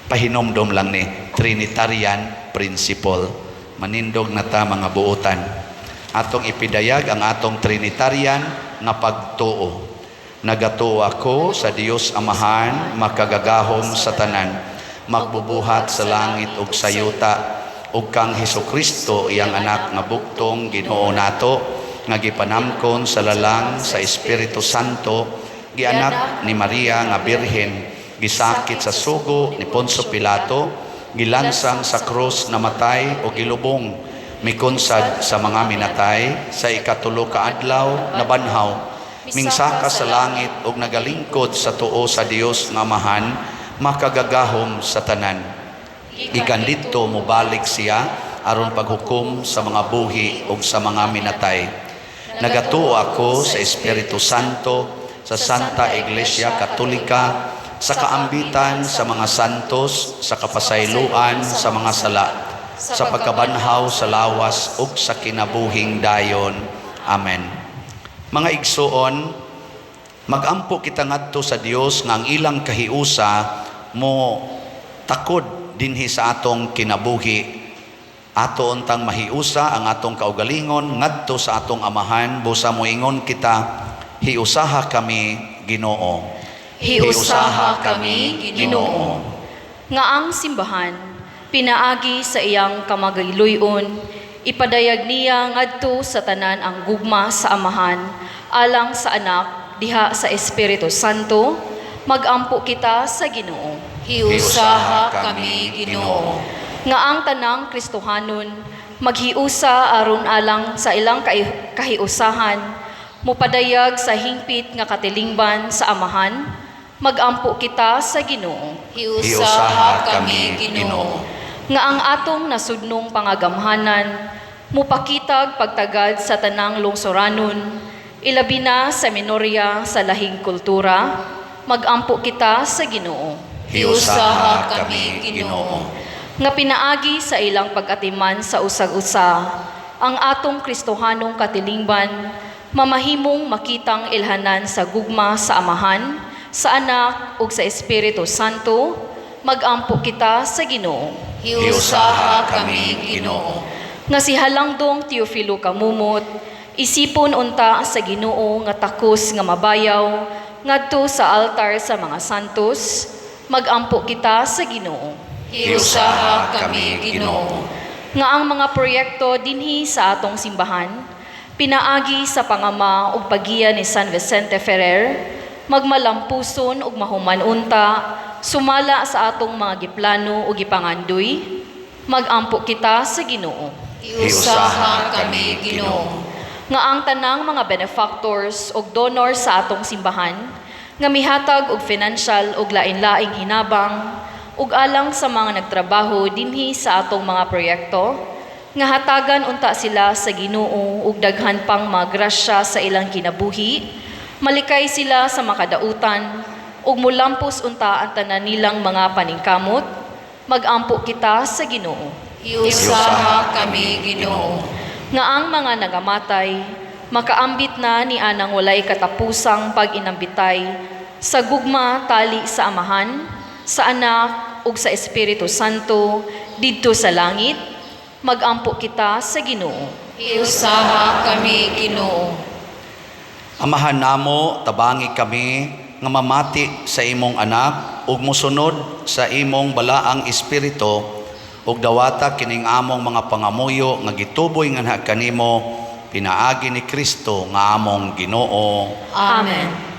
pahinomdom lang ni Trinitarian principle. Manindog na ta, mga buotan. Atong ipidayag ang atong Trinitarian nga pagtuo. Nagatuo ako sa Dios Amahan, makagagahom sa tanan, magbubuhat sa langit ug sa yuta, ug kang Hesus Kristo, iyang anak nga bugtong Ginoo nato, nga gipanamkon sa lalang sa Espiritu Santo, gianak ni Maria nga Birhen, gisakit sa sugo ni Poncio Pilato, gilansang sa krus, namatay o gilubong, mikonsad sa mga minatay, sa ikatulo ka adlaw nabanhaw, mingsaka sa langit ug nagalingkod sa tuo sa Dios nga Amahan, makagagahom sa tanan. Gikan didto mobalik siya aron paghukom sa mga buhi ug sa mga minatay. Nagatuo ako sa Espiritu Santo, sa Santa Iglesia Katolika, sa kaambitan sa mga santos, sa kapasayloan sa mga sala, sa pagkabanhaw sa lawas ug sa kinabuhing dayon. Amen. Mga igsuon, magampo kita ngadto sa Dios nga ang ilang kahiusa mo takod dinhi sa atong kinabuhi. Ato untang mahiusa ang atong kaugalingon ngadto sa atong Amahan, busa moingon kita, "Hiusaha kami, Ginoo." Hiusaha kami, Ginoo. Nga ang simbahan, pinaagi sa iyang kamagaluyon, ipadayag niya ngadto sa tanan ang gugma sa Amahan, alang sa Anak, diha sa Espiritu Santo, magampo kita sa Ginoo. Hiusaha kami, Ginoo. Nga ang tanang Kristohanon maghiusa aron alang sa ilang kahiusahan mupadayag sa hingpit nga katilingban sa Amahan, magampo kita sa Ginoo. Hiusaha kami, Ginoo. Nga ang atong nasudnong pangagamhanan mupakitag pagtagad sa tanang lungsoranon, ilabi na sa minorya sa lahing kultura, magampo kita sa Ginoo. Hiusaha kami, Ginoo. Nga pinaagi sa ilang pag-atiman sa usag-usa, ang atong Kristohanong katilingban mamahimong makitang ilhanan sa gugma sa Amahan, sa Anak ug sa Espiritu Santo, magampo kita sa Ginoo. Hiusaha kami, Ginoo. Nga si Halangdong Teofilo Camomot isipon unta sa Ginoo nga takos nga mabayaw ngadto sa altar sa mga santos, magampo kita sa Ginoo. Hiusaha kami, Ginoo. Nga ang mga proyekto dinhi sa atong simbahan, pinaagi sa pangama ug paggiya ni San Vicente Ferrer, magmalampuson ug mahuman unta sumala sa atong mga giplano ug gipangandoy, magampo kita sa Ginoo. Hiusaha kami, Ginoo. Nga ang tanang mga benefactors ug donors sa atong simbahan nga mihatag og financial ug lain-laing hinabang ug alang sa mga nagtrabaho dinhi sa atong mga proyekto, nga hatagan unta sila sa Ginoo ug daghan pang mga grasya sa ilang kinabuhi, malikay sila sa makadautan ug mulampos unta ang tanan nilang mga paningkamot, magampo kita sa Ginoo. Hiusaha kami, Ginoo. Nga ang mga nangamatay makaambit na ni anang walay katapusang pag-inambitay. Sa gugma tali sa Amahan, sa Anak ug sa Espiritu Santo didto sa langit, magampo kita sa Ginoo. Giusaha kami, Ginoo. Amahan namo, tabangi kami nga mamati sa imong anak ug mosunod sa imong balaang espiritu ug dawata kining among mga pangamuyo nga gituboy nganha kanimo pinaagi ni Kristo nga among Ginoo. Amen.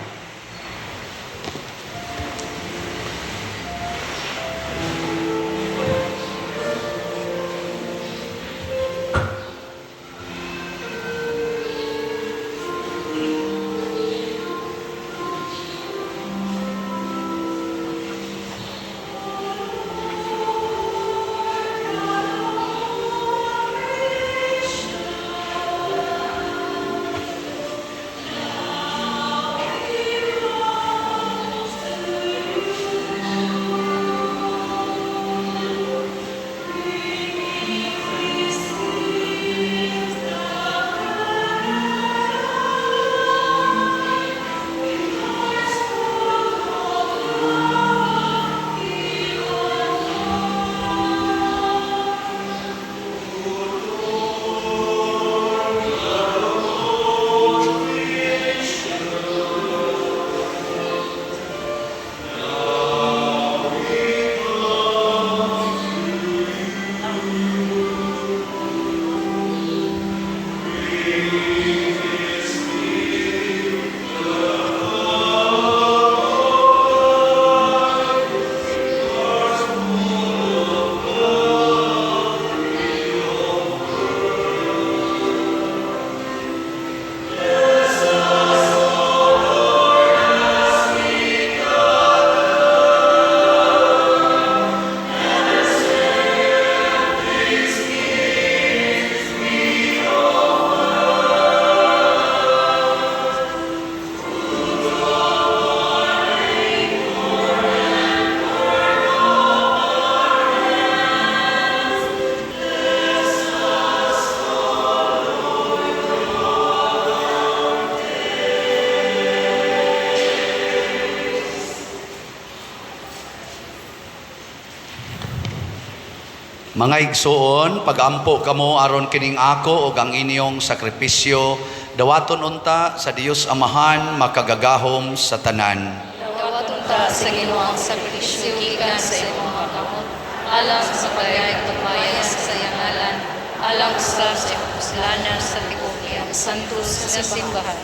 Mga igsuon, pagampo kamo aron kining ako ug ang inyong sakripisyo, dawaton unta sa Dios Amahan makagagahom sa tanan. Dawaton ta sa Ginoo ang sakripisyo gikan sa imong mga kamot, alang sa pagayag pagmaya sa iyang ngalan, alang sa imong kasalanan sa tibuok iyang santos nga simbahan.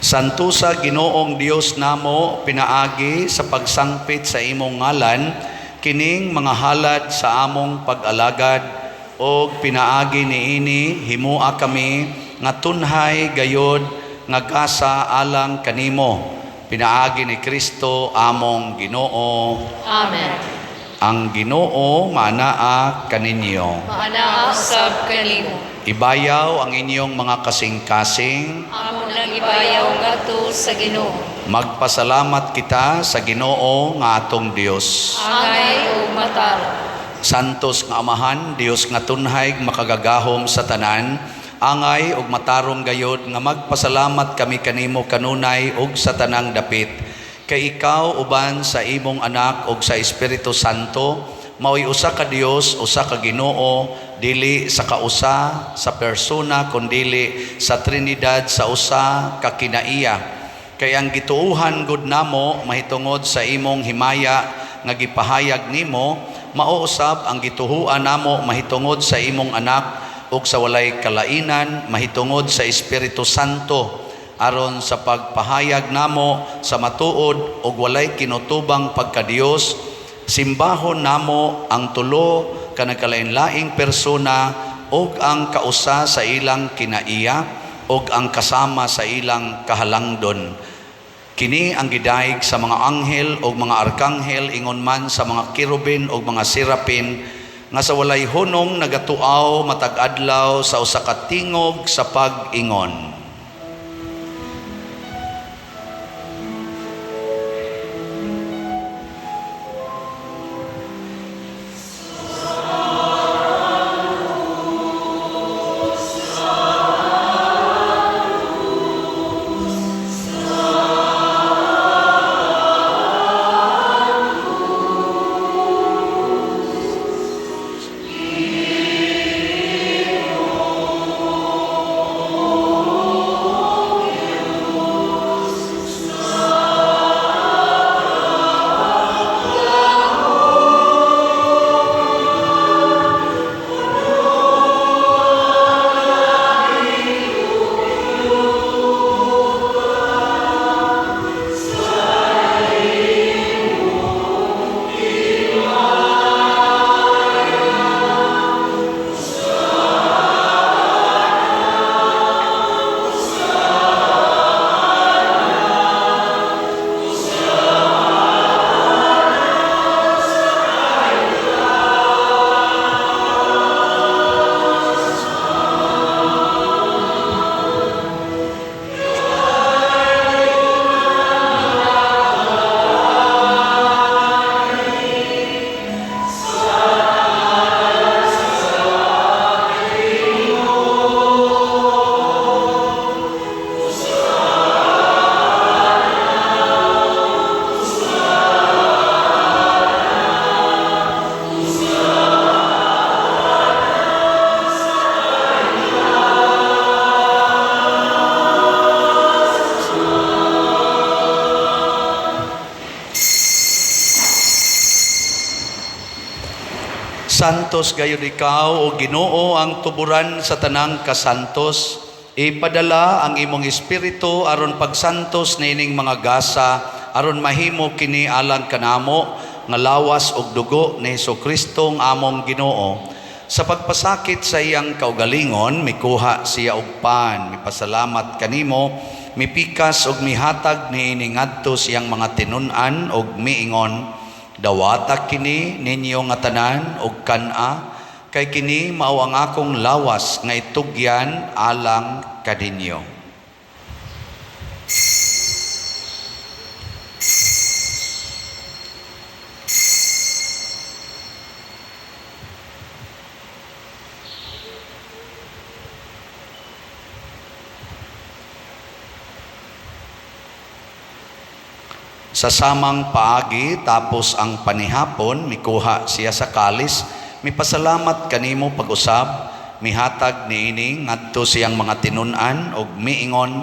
Santusa Ginoong Dios namo pinaagi sa pagsangpit sa imong ngalan kining mga halad sa among pag-alagad og pinaagi niini himua kami nga tunhay gayod nga gasa alang kanimo pinaagi ni Kristo among Ginoo. Amen. Ang Ginoo maanaa kaninyo. Maanaa usab kanimo. Ibayaw ang inyong mga kasing-kasing. Amo nang ibayaw ngadto sa Ginoo. Magpasalamat kita sa Ginoo nga atong Dios. Angay ug matarong. Santos nga Amahan, Dios nga tunhay makagagahom sa tanan, angay ug matarong gayod nga magpasalamat kami kanimo kanunay ug sa tanang dapit. Kay ikaw uban sa imong anak ug sa Espiritu Santo, mao'y usa ka Dios, usa ka Ginoo, dili sa kausa sa persona kundili sa Trinidad sa usa ka kinaiya. Kay ang gituohan gud namo mahitungod sa imong himaya nga gipahayag nimo, mao usab ang gituhuan namo mahitungod sa imong anak ug sa walay kalainan mahitungod sa Espiritu Santo, aron sa pagpahayag namo sa matuod ug walay kinutubang pagkadiyos, simbahon namo ang tulo ka nagkalain-laing persona ug ang kausa sa ilang kinaiya ug ang kasama sa ilang kahalangdon. Kini ang gidayeg sa mga anghel ug mga arkanghel ingon man sa mga kerubin ug mga serapin nga sa walay hunong nagatuaw matag adlaw sa usa ka tingog sa pag-ingon. Santos gayud ikaw, o Ginoo, ang tuburan sa tanang kasantos. Ipadala ang imong espiritu aron pagsantos niining mga gasa, aron mahimo kini alang kanamo nga lawas ug dugo ni Hesukristo nga among Ginoo. Sa pagpasakit sa iyang kaugalingon, mikuha siya og pan, mipasalamat kanimo, mipikas ug mihatag niini ngadto sa iyang mga tinun-an ug miingon, "Dawata kini ninyo nga tanan ug kan-a, kay kini mao ang akong lawas nga itugyan alang kaninyo." Sa samang paagi, tapos ang panihapon, mikuha siya sa kalis, mipasalamat kanimo pag-usab, mihatag niini ngadto siyang mga tinun-an ug miingon,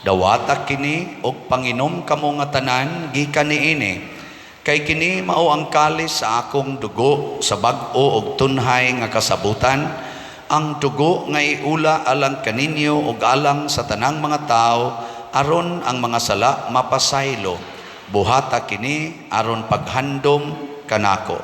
"Dawata kini ug panginom kamo nga tanan gikan niini, kay kini mao ang kalis sa akong dugo sa bag-o ug tunhay nga kasabutan, ang dugo nga iula alang kaninyo ug alang sa tanang mga tawo aron ang mga sala mapasaylo. Buhata kini aron paghandom kanako."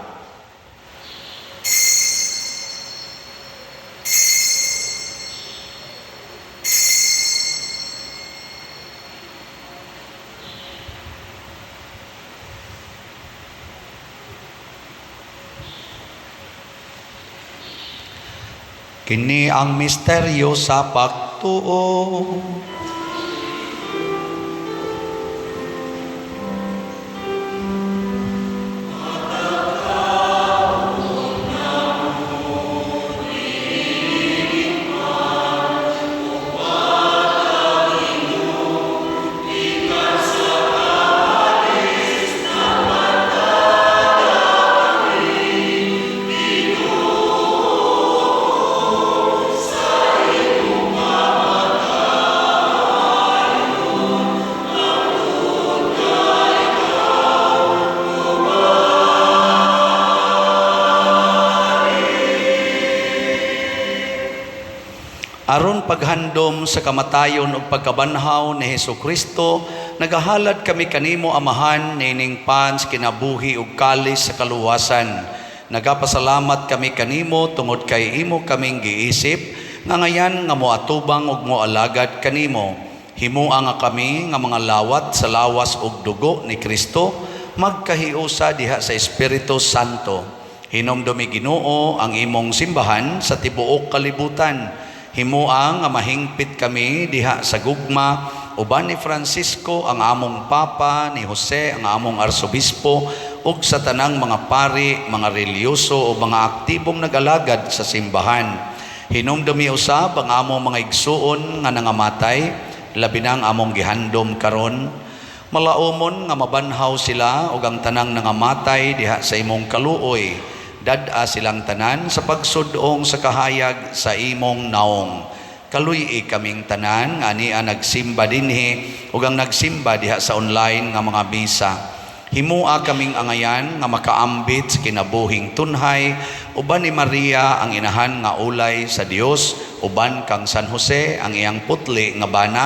Kini ang misteryo sa pagtuo. Aron paghandom sa kamatayon ug pagkabanhaw ni Hesukristo, nagahalad kami kanimo, Amahan, niining pan sa kinabuhi ug kalis sa kaluwasan. Nagapasalamat kami kanimo tungod kay imo kaming giisip nga ngayan nga moatubang ug moalagad kanimo. Himoa nga kami nga mga lawat sa lawas ug dugo ni Kristo magkahiusa diha sa Espiritu Santo. Hinumdumi, Ginoo, ang imong simbahan sa tibuok kalibutan. Himoa nga mahingpit kami diha sa gugma uban ni Francisco ang among Papa, ni Jose ang among Arsobispo, ug sa tanang mga pari, mga relihiyoso o mga aktibong nagalagad sa simbahan. Hinumdumi usab ang among mga igsuon nga nangamatay, labi na ang among gihandom karon. Malaumon nga mabanhaw sila ug ang tanang nangamatay diha sa imong kaluoy. Dad-a silang tanan sa pagsudong sa kahayag sa imong naong. Kaluy-i kaming tanan nga ania nagsimba dinhi ug ang nagsimba diha sa online nga mga misa. Himua kaming angayan nga makaambit sa kinabuhing tunhay uban ni Maria ang inahan nga ulay sa Dios, uban kang San Jose ang iyang putli nga bana,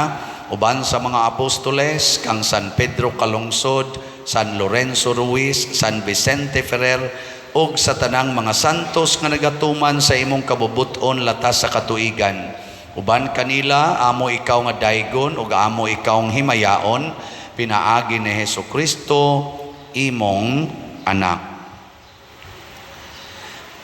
uban sa mga apostoles kang San Pedro Calungsod, San Lorenzo Ruiz, San Vicente Ferrer, ug sa tanang mga santos nga nagatuman sa imong kabubut-on latas sa katuigan. Uban kanila amo ikaw nga daygon ug amo ikaw nga himayaon pinaagi ni Hesukristo imong anak.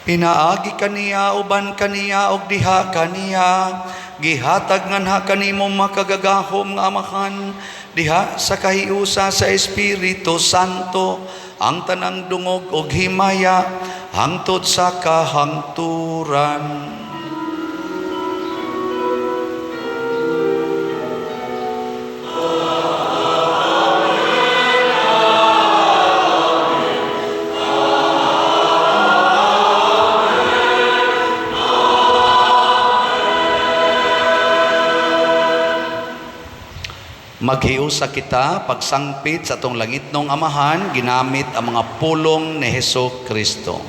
Pinaagi kaniya, uban kaniya, ug diha kaniya, gihatag nganha kanimo makagagahom nga Amahan diha sa kahiusa sa Espiritu Santo ang tanang dungog ug himaya hangtod sa kahangturan. Maghiusa kita pagsangpit sa atong langitnong Amahan ginamit ang mga pulong ni Hesu Kristo.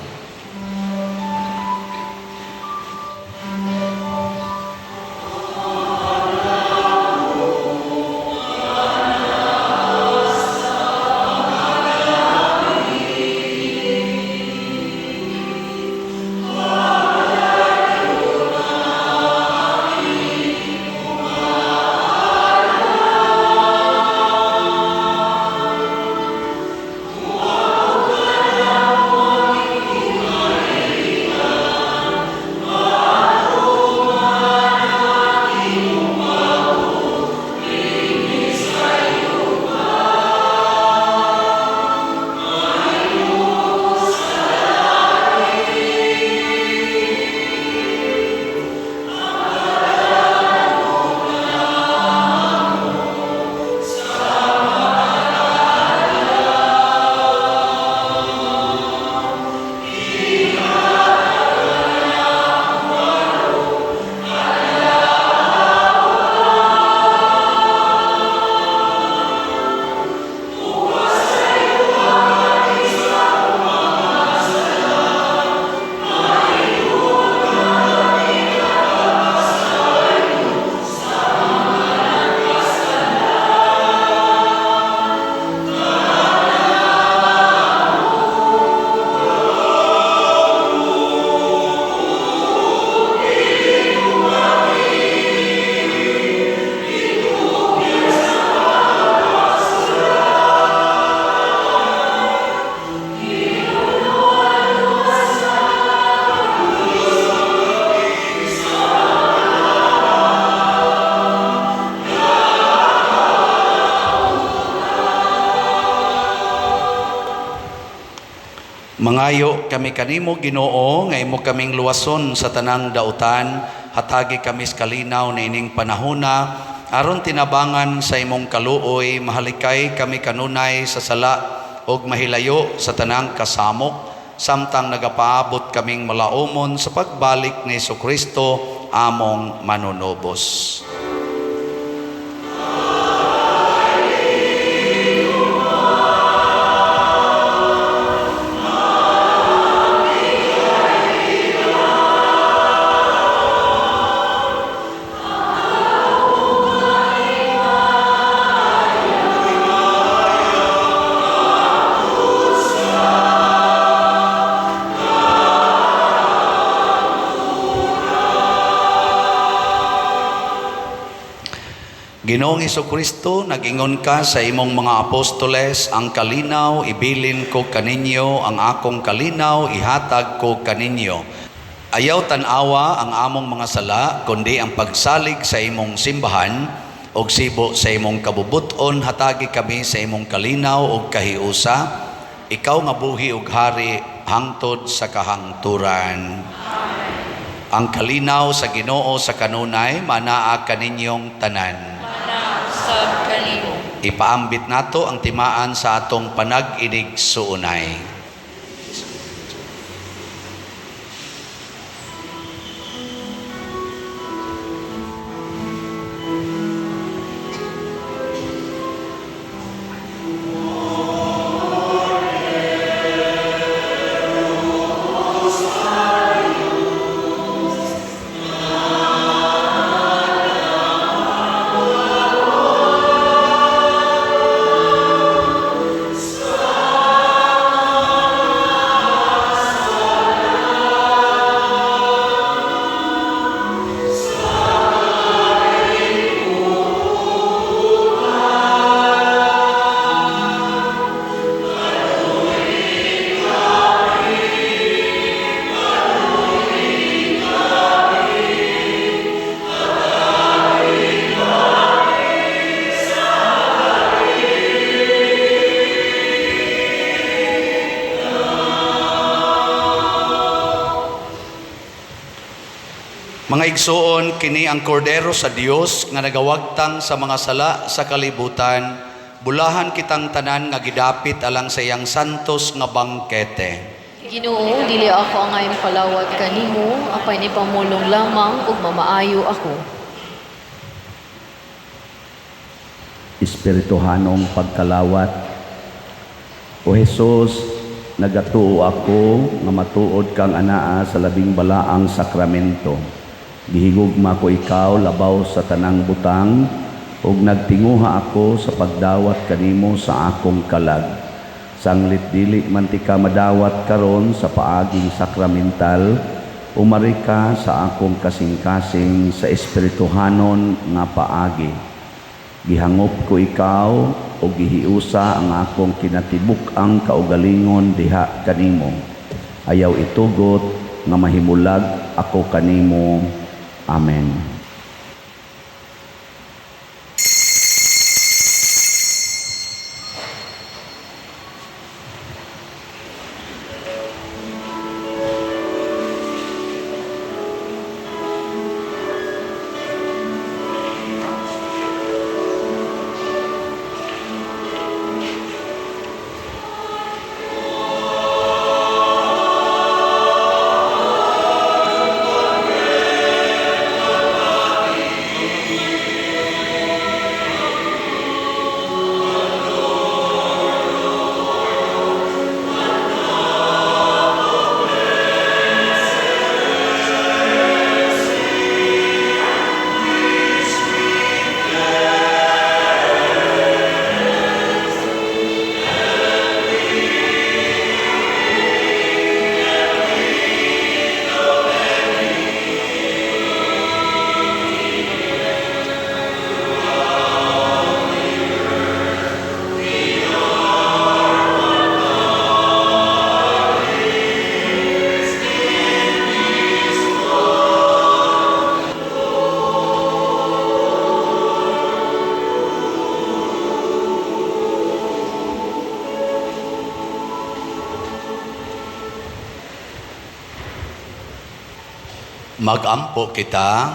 Mangayo kami kanimo, Ginoo, nga imo kaming luwason sa tanang dautan, hatagi kami sa kalinaw niining panahona, aron tinabangan sa imong kaluoy, mahalikay kami kanunay sa sala ug mahilayo sa tanang kasamok, samtang nagapaabot kaming malaumon sa pagbalik ni Kristo among manunubos. Ginoong Kristo, nagingon ka sa imong mga apostoles, "Ang kalinaw ibilin ko kaninyo, ang akong kalinaw ihatag ko kaninyo." Ayaw tan-awa ang among mga sala, kundi ang pagsalig sa imong simbahan, ug sibo sa imong kabubuton, hatagi kami sa imong kalinaw ug kahiusa, ikaw nga buhi ug hari hangtod sa kahangturan. Ang kalinaw sa Ginoo sa kanunay manaa kaninyong tanan. Manaa usab kanimo. Ipaambit nato ang timaan sa atong panag-inig-suunay. Mga igsuon, kini ang kordero sa Dios nga nagawagtang sa mga sala sa kalibutan. Bulahan kitang tanan nga gidapit alang sa iyang santos nga bangkete. Ginoo, dili ako angay palawat kanimo, apan ipamulong lamang ug mamaayo ako. Espirituhanong pagkalawat. O Jesus, nagatuo ako nga matuod kang anaa sa labing balaang sakramento. Gihigugma ko ikaw labaw sa tanang butang ug nagtinguha ako sa pagdawat kanimo sa akong kalag. Sanglit dili man tika madawat karon sa paaging sakramental, umari ka sa akong kasing-kasing sa espirituhanon nga paagi. Gihangop ko ikaw o gihiusa ang akong kinatibuk-ang kaugalingon diha kanimo. Ayaw itugot nga mahimulag ako kanimo. Amen. Magampo kita.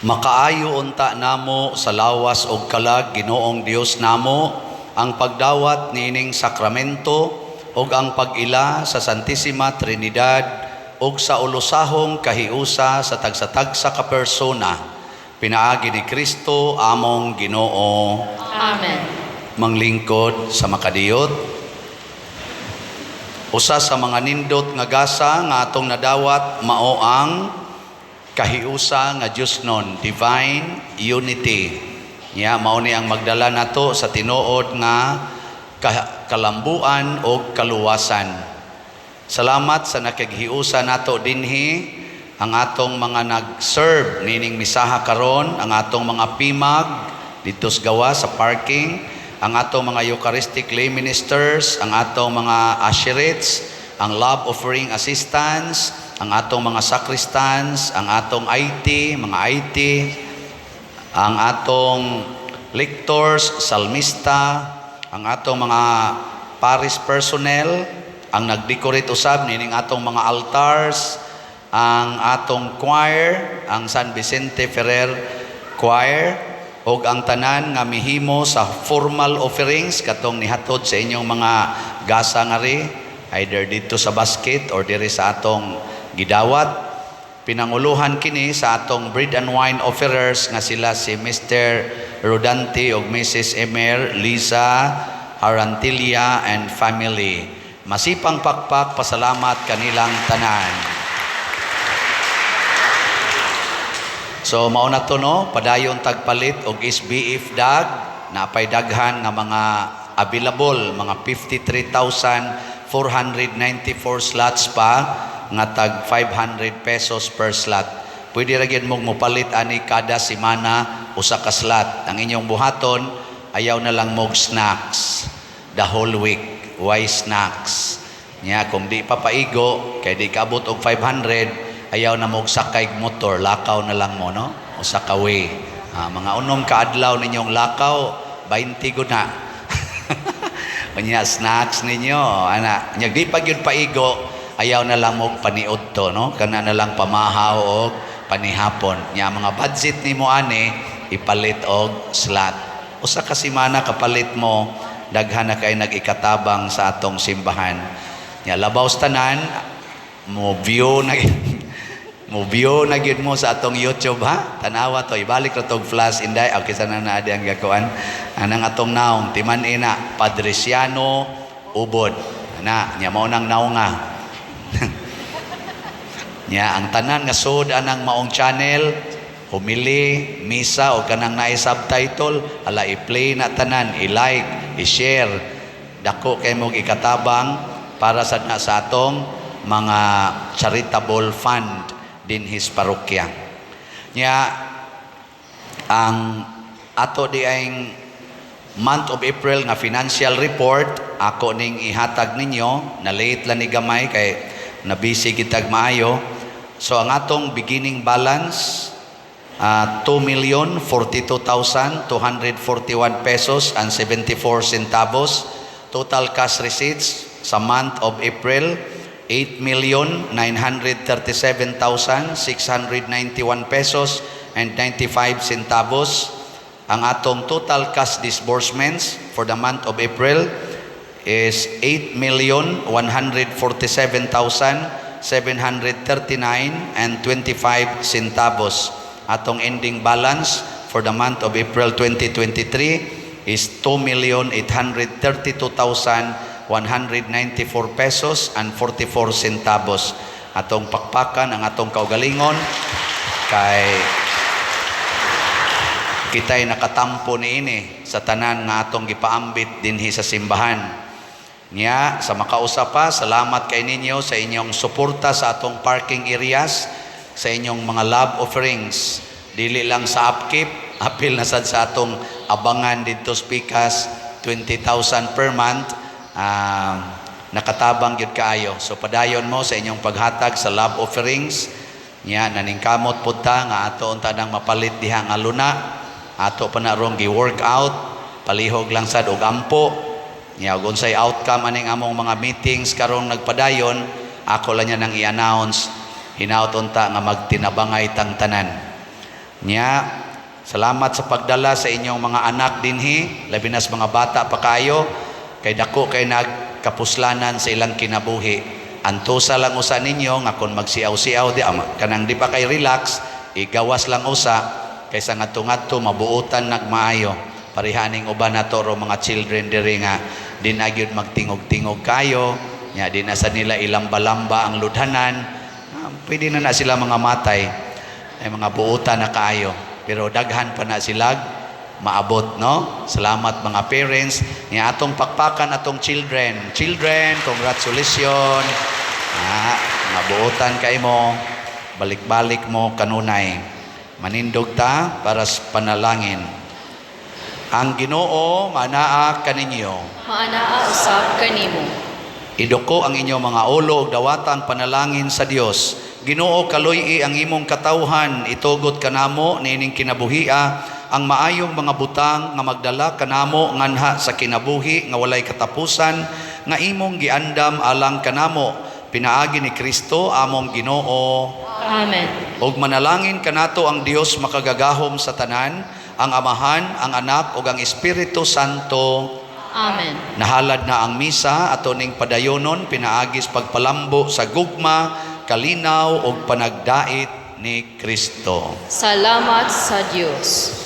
Makaayo unta namo sa lawas og kalag, Ginoong Dios namo, ang pagdawat niining sakramento ug ang pag-ila sa Santisima Trinidad ug sa ulosahong kahiusa sa tagsa-tagsa ka persona pinaagi ni Kristo among Ginoo. Amen. Manglingkod sa makadiyot. Usa sa mga nindot nga gasa nga atong nadawat mao ang kahiusa nga Diosnon, divine unity. Nya mao ni ang magdala nato sa tinuod nga kalambuan o kaluwasan. Salamat sa nakighiusa nato dinhi, ang atong mga nag-serve nining misaha karon, ang atong mga pimag didto sa gawas sa parking, ang atong mga Eucharistic lay ministers, ang atong mga usherates, ang love offering assistants, ang atong mga sacristans, ang atong IT, mga IT, ang atong lectors, salmista, ang atong mga parish personnel, ang nag-decorate usab nining atong mga altars, ang atong choir, ang San Vicente Ferrer Choir, ug ang tanan nga mihimo sa formal offerings katong nihatod sa inyong mga gasa ngari, either didto sa basket or diri sa atong gidawat. Pinanguluhan kini sa atong bread and wine offerers nga sila si Mr. Rodante ug Mrs. Emer Lisa Harantilia and family. Masipang pakpak, pasalamat kanilang tanan. So mao na to, no, padayon tagpalit og SBF dag, napay daghan nga mga available, mga 53,494 slots pa nga tag 500 pesos per slot. Pwede ra gyud mong mopalit ani kada semana usa ka slot. Ang inyong buhaton, ayaw na lang mog snacks the whole week. Why snacks? Nya kung di pa paigo kay di kaabot og 500, ayaw na mog sakay motor, lakaw na lang mo, no? Usa ka way. Mga unom ka adlaw ninyong lakaw, 20 gud na. Unya snacks ninyo, ana. Nya di pa gyud paigo, ayaw na lang mog paniud to, no? Kana na lang pamahaw og panihapon. Nya mga budget nimo ani ipalit og slot. Usa ka semana kapalit mo, daghan na kay nag-ikatabang sa atong simbahan. Nya labaw sa tanan, mo view na gyud mo sa atong YouTube, ha. Tanawa to, ibalik ra tog flash inday. Okay sana na adi ang gakuan. Anang atong naong timan ina Padriciano Ubod. Ana, nya mao nang naonga. Nya ang tanan nga sud anang maong channel, humili, misa o kanang naay subtitle, ala i-play na tanan, i-like, i-share. Dako kay mong ikatabang para sad na sa atong mga charitable fund dinhi sa parokya. Nya ang ato di ang month of April nga financial report ako ning ihatag ninyo, na late lang ni gamay kay na busy kitag maayo. So ang atong beginning balance, 2,042,241 pesos and 74 centavos. Total cash receipts sa month of April, 8,937,691 pesos and 95 centavos. Ang atong total cash disbursements for the month of April is 8,147,739 and 25 centavos. Atong ending balance for the month of April 2023 is 2,832,194 pesos and 44 centavos. Atong pakpakan ang atong kaugalingon kay kita'y nakatampo niini sa tanan nga atong gipaambit dinhi sa simbahan. Nya, sa makausa pa, salamat kay ninyo sa inyong suporta sa atong parking areas, sa inyong mga love offerings. Dili lang sa upkeep, apil na sad sa atong abangan didto sa pikas, 20,000 per month, nakatabang gyud kaayo. So padayon mo sa inyong paghatag sa love offerings. Nya naningkamot pud ta nga ato unta nang mapalit diha nga luna. Ato pa na rong gi-work out, palihog lang sad og ampo. Nya ug unsay outcome aning among mga meetings karong nagpadayon, ako lang niya nang i-announce. Hinaut unta nga magtinabangay tang tanan. Nya, salamat sa pagdala sa inyong mga anak dinhi, labi na sa mga bata pa kayo, kay dako kay nagkapuslanan sa ilang kinabuhi. Antusa lang usa ninyo nga kung magsiaw-siaw di ama, kanang di pa kay relax, igawas lang usa kaysa ngadto-ngadto mabuotan nagmaayo. Parehaning uban nato ro mga children diri nga di na gyud magtingog-tingog kayo, nya di na sa nila ilamba-lamba ang ludhanan. Ah, pwede na na sila mga matay ay mga buutan na kaayo, pero daghan pa na silag maabot, no? Salamat, mga parents. Ni atong pakpakan atong children. Children, congratulations. Ah, mabuotan kay mo, balik-balik mo kanunay. Manindog ta para sa panalangin. Ang Ginoo manaa kaninyo. Maanaa usab kanimo. Iduko ang inyong mga ulo ug dawata ang panalangin sa Dios. Ginoo, kaluy-i ang imong katawhan, itugot kanamo niining kinabuhia ang maayong mga butang nga magdala kanamo nganha sa kinabuhi nga walay katapusan nga imong giandam alang kanamo, pinaagi ni Kristo among Ginoo. Amen. Ug manalangin kanato ang Dios makagagahom sa tanan, ang Amahan, ang Anak ug ang Espiritu Santo. Amen. Nahalad na ang misa, ato ning padayonon pinaagis pagpalambo sa gugma, kalinaw ug panagdait ni Kristo. Salamat sa Dios.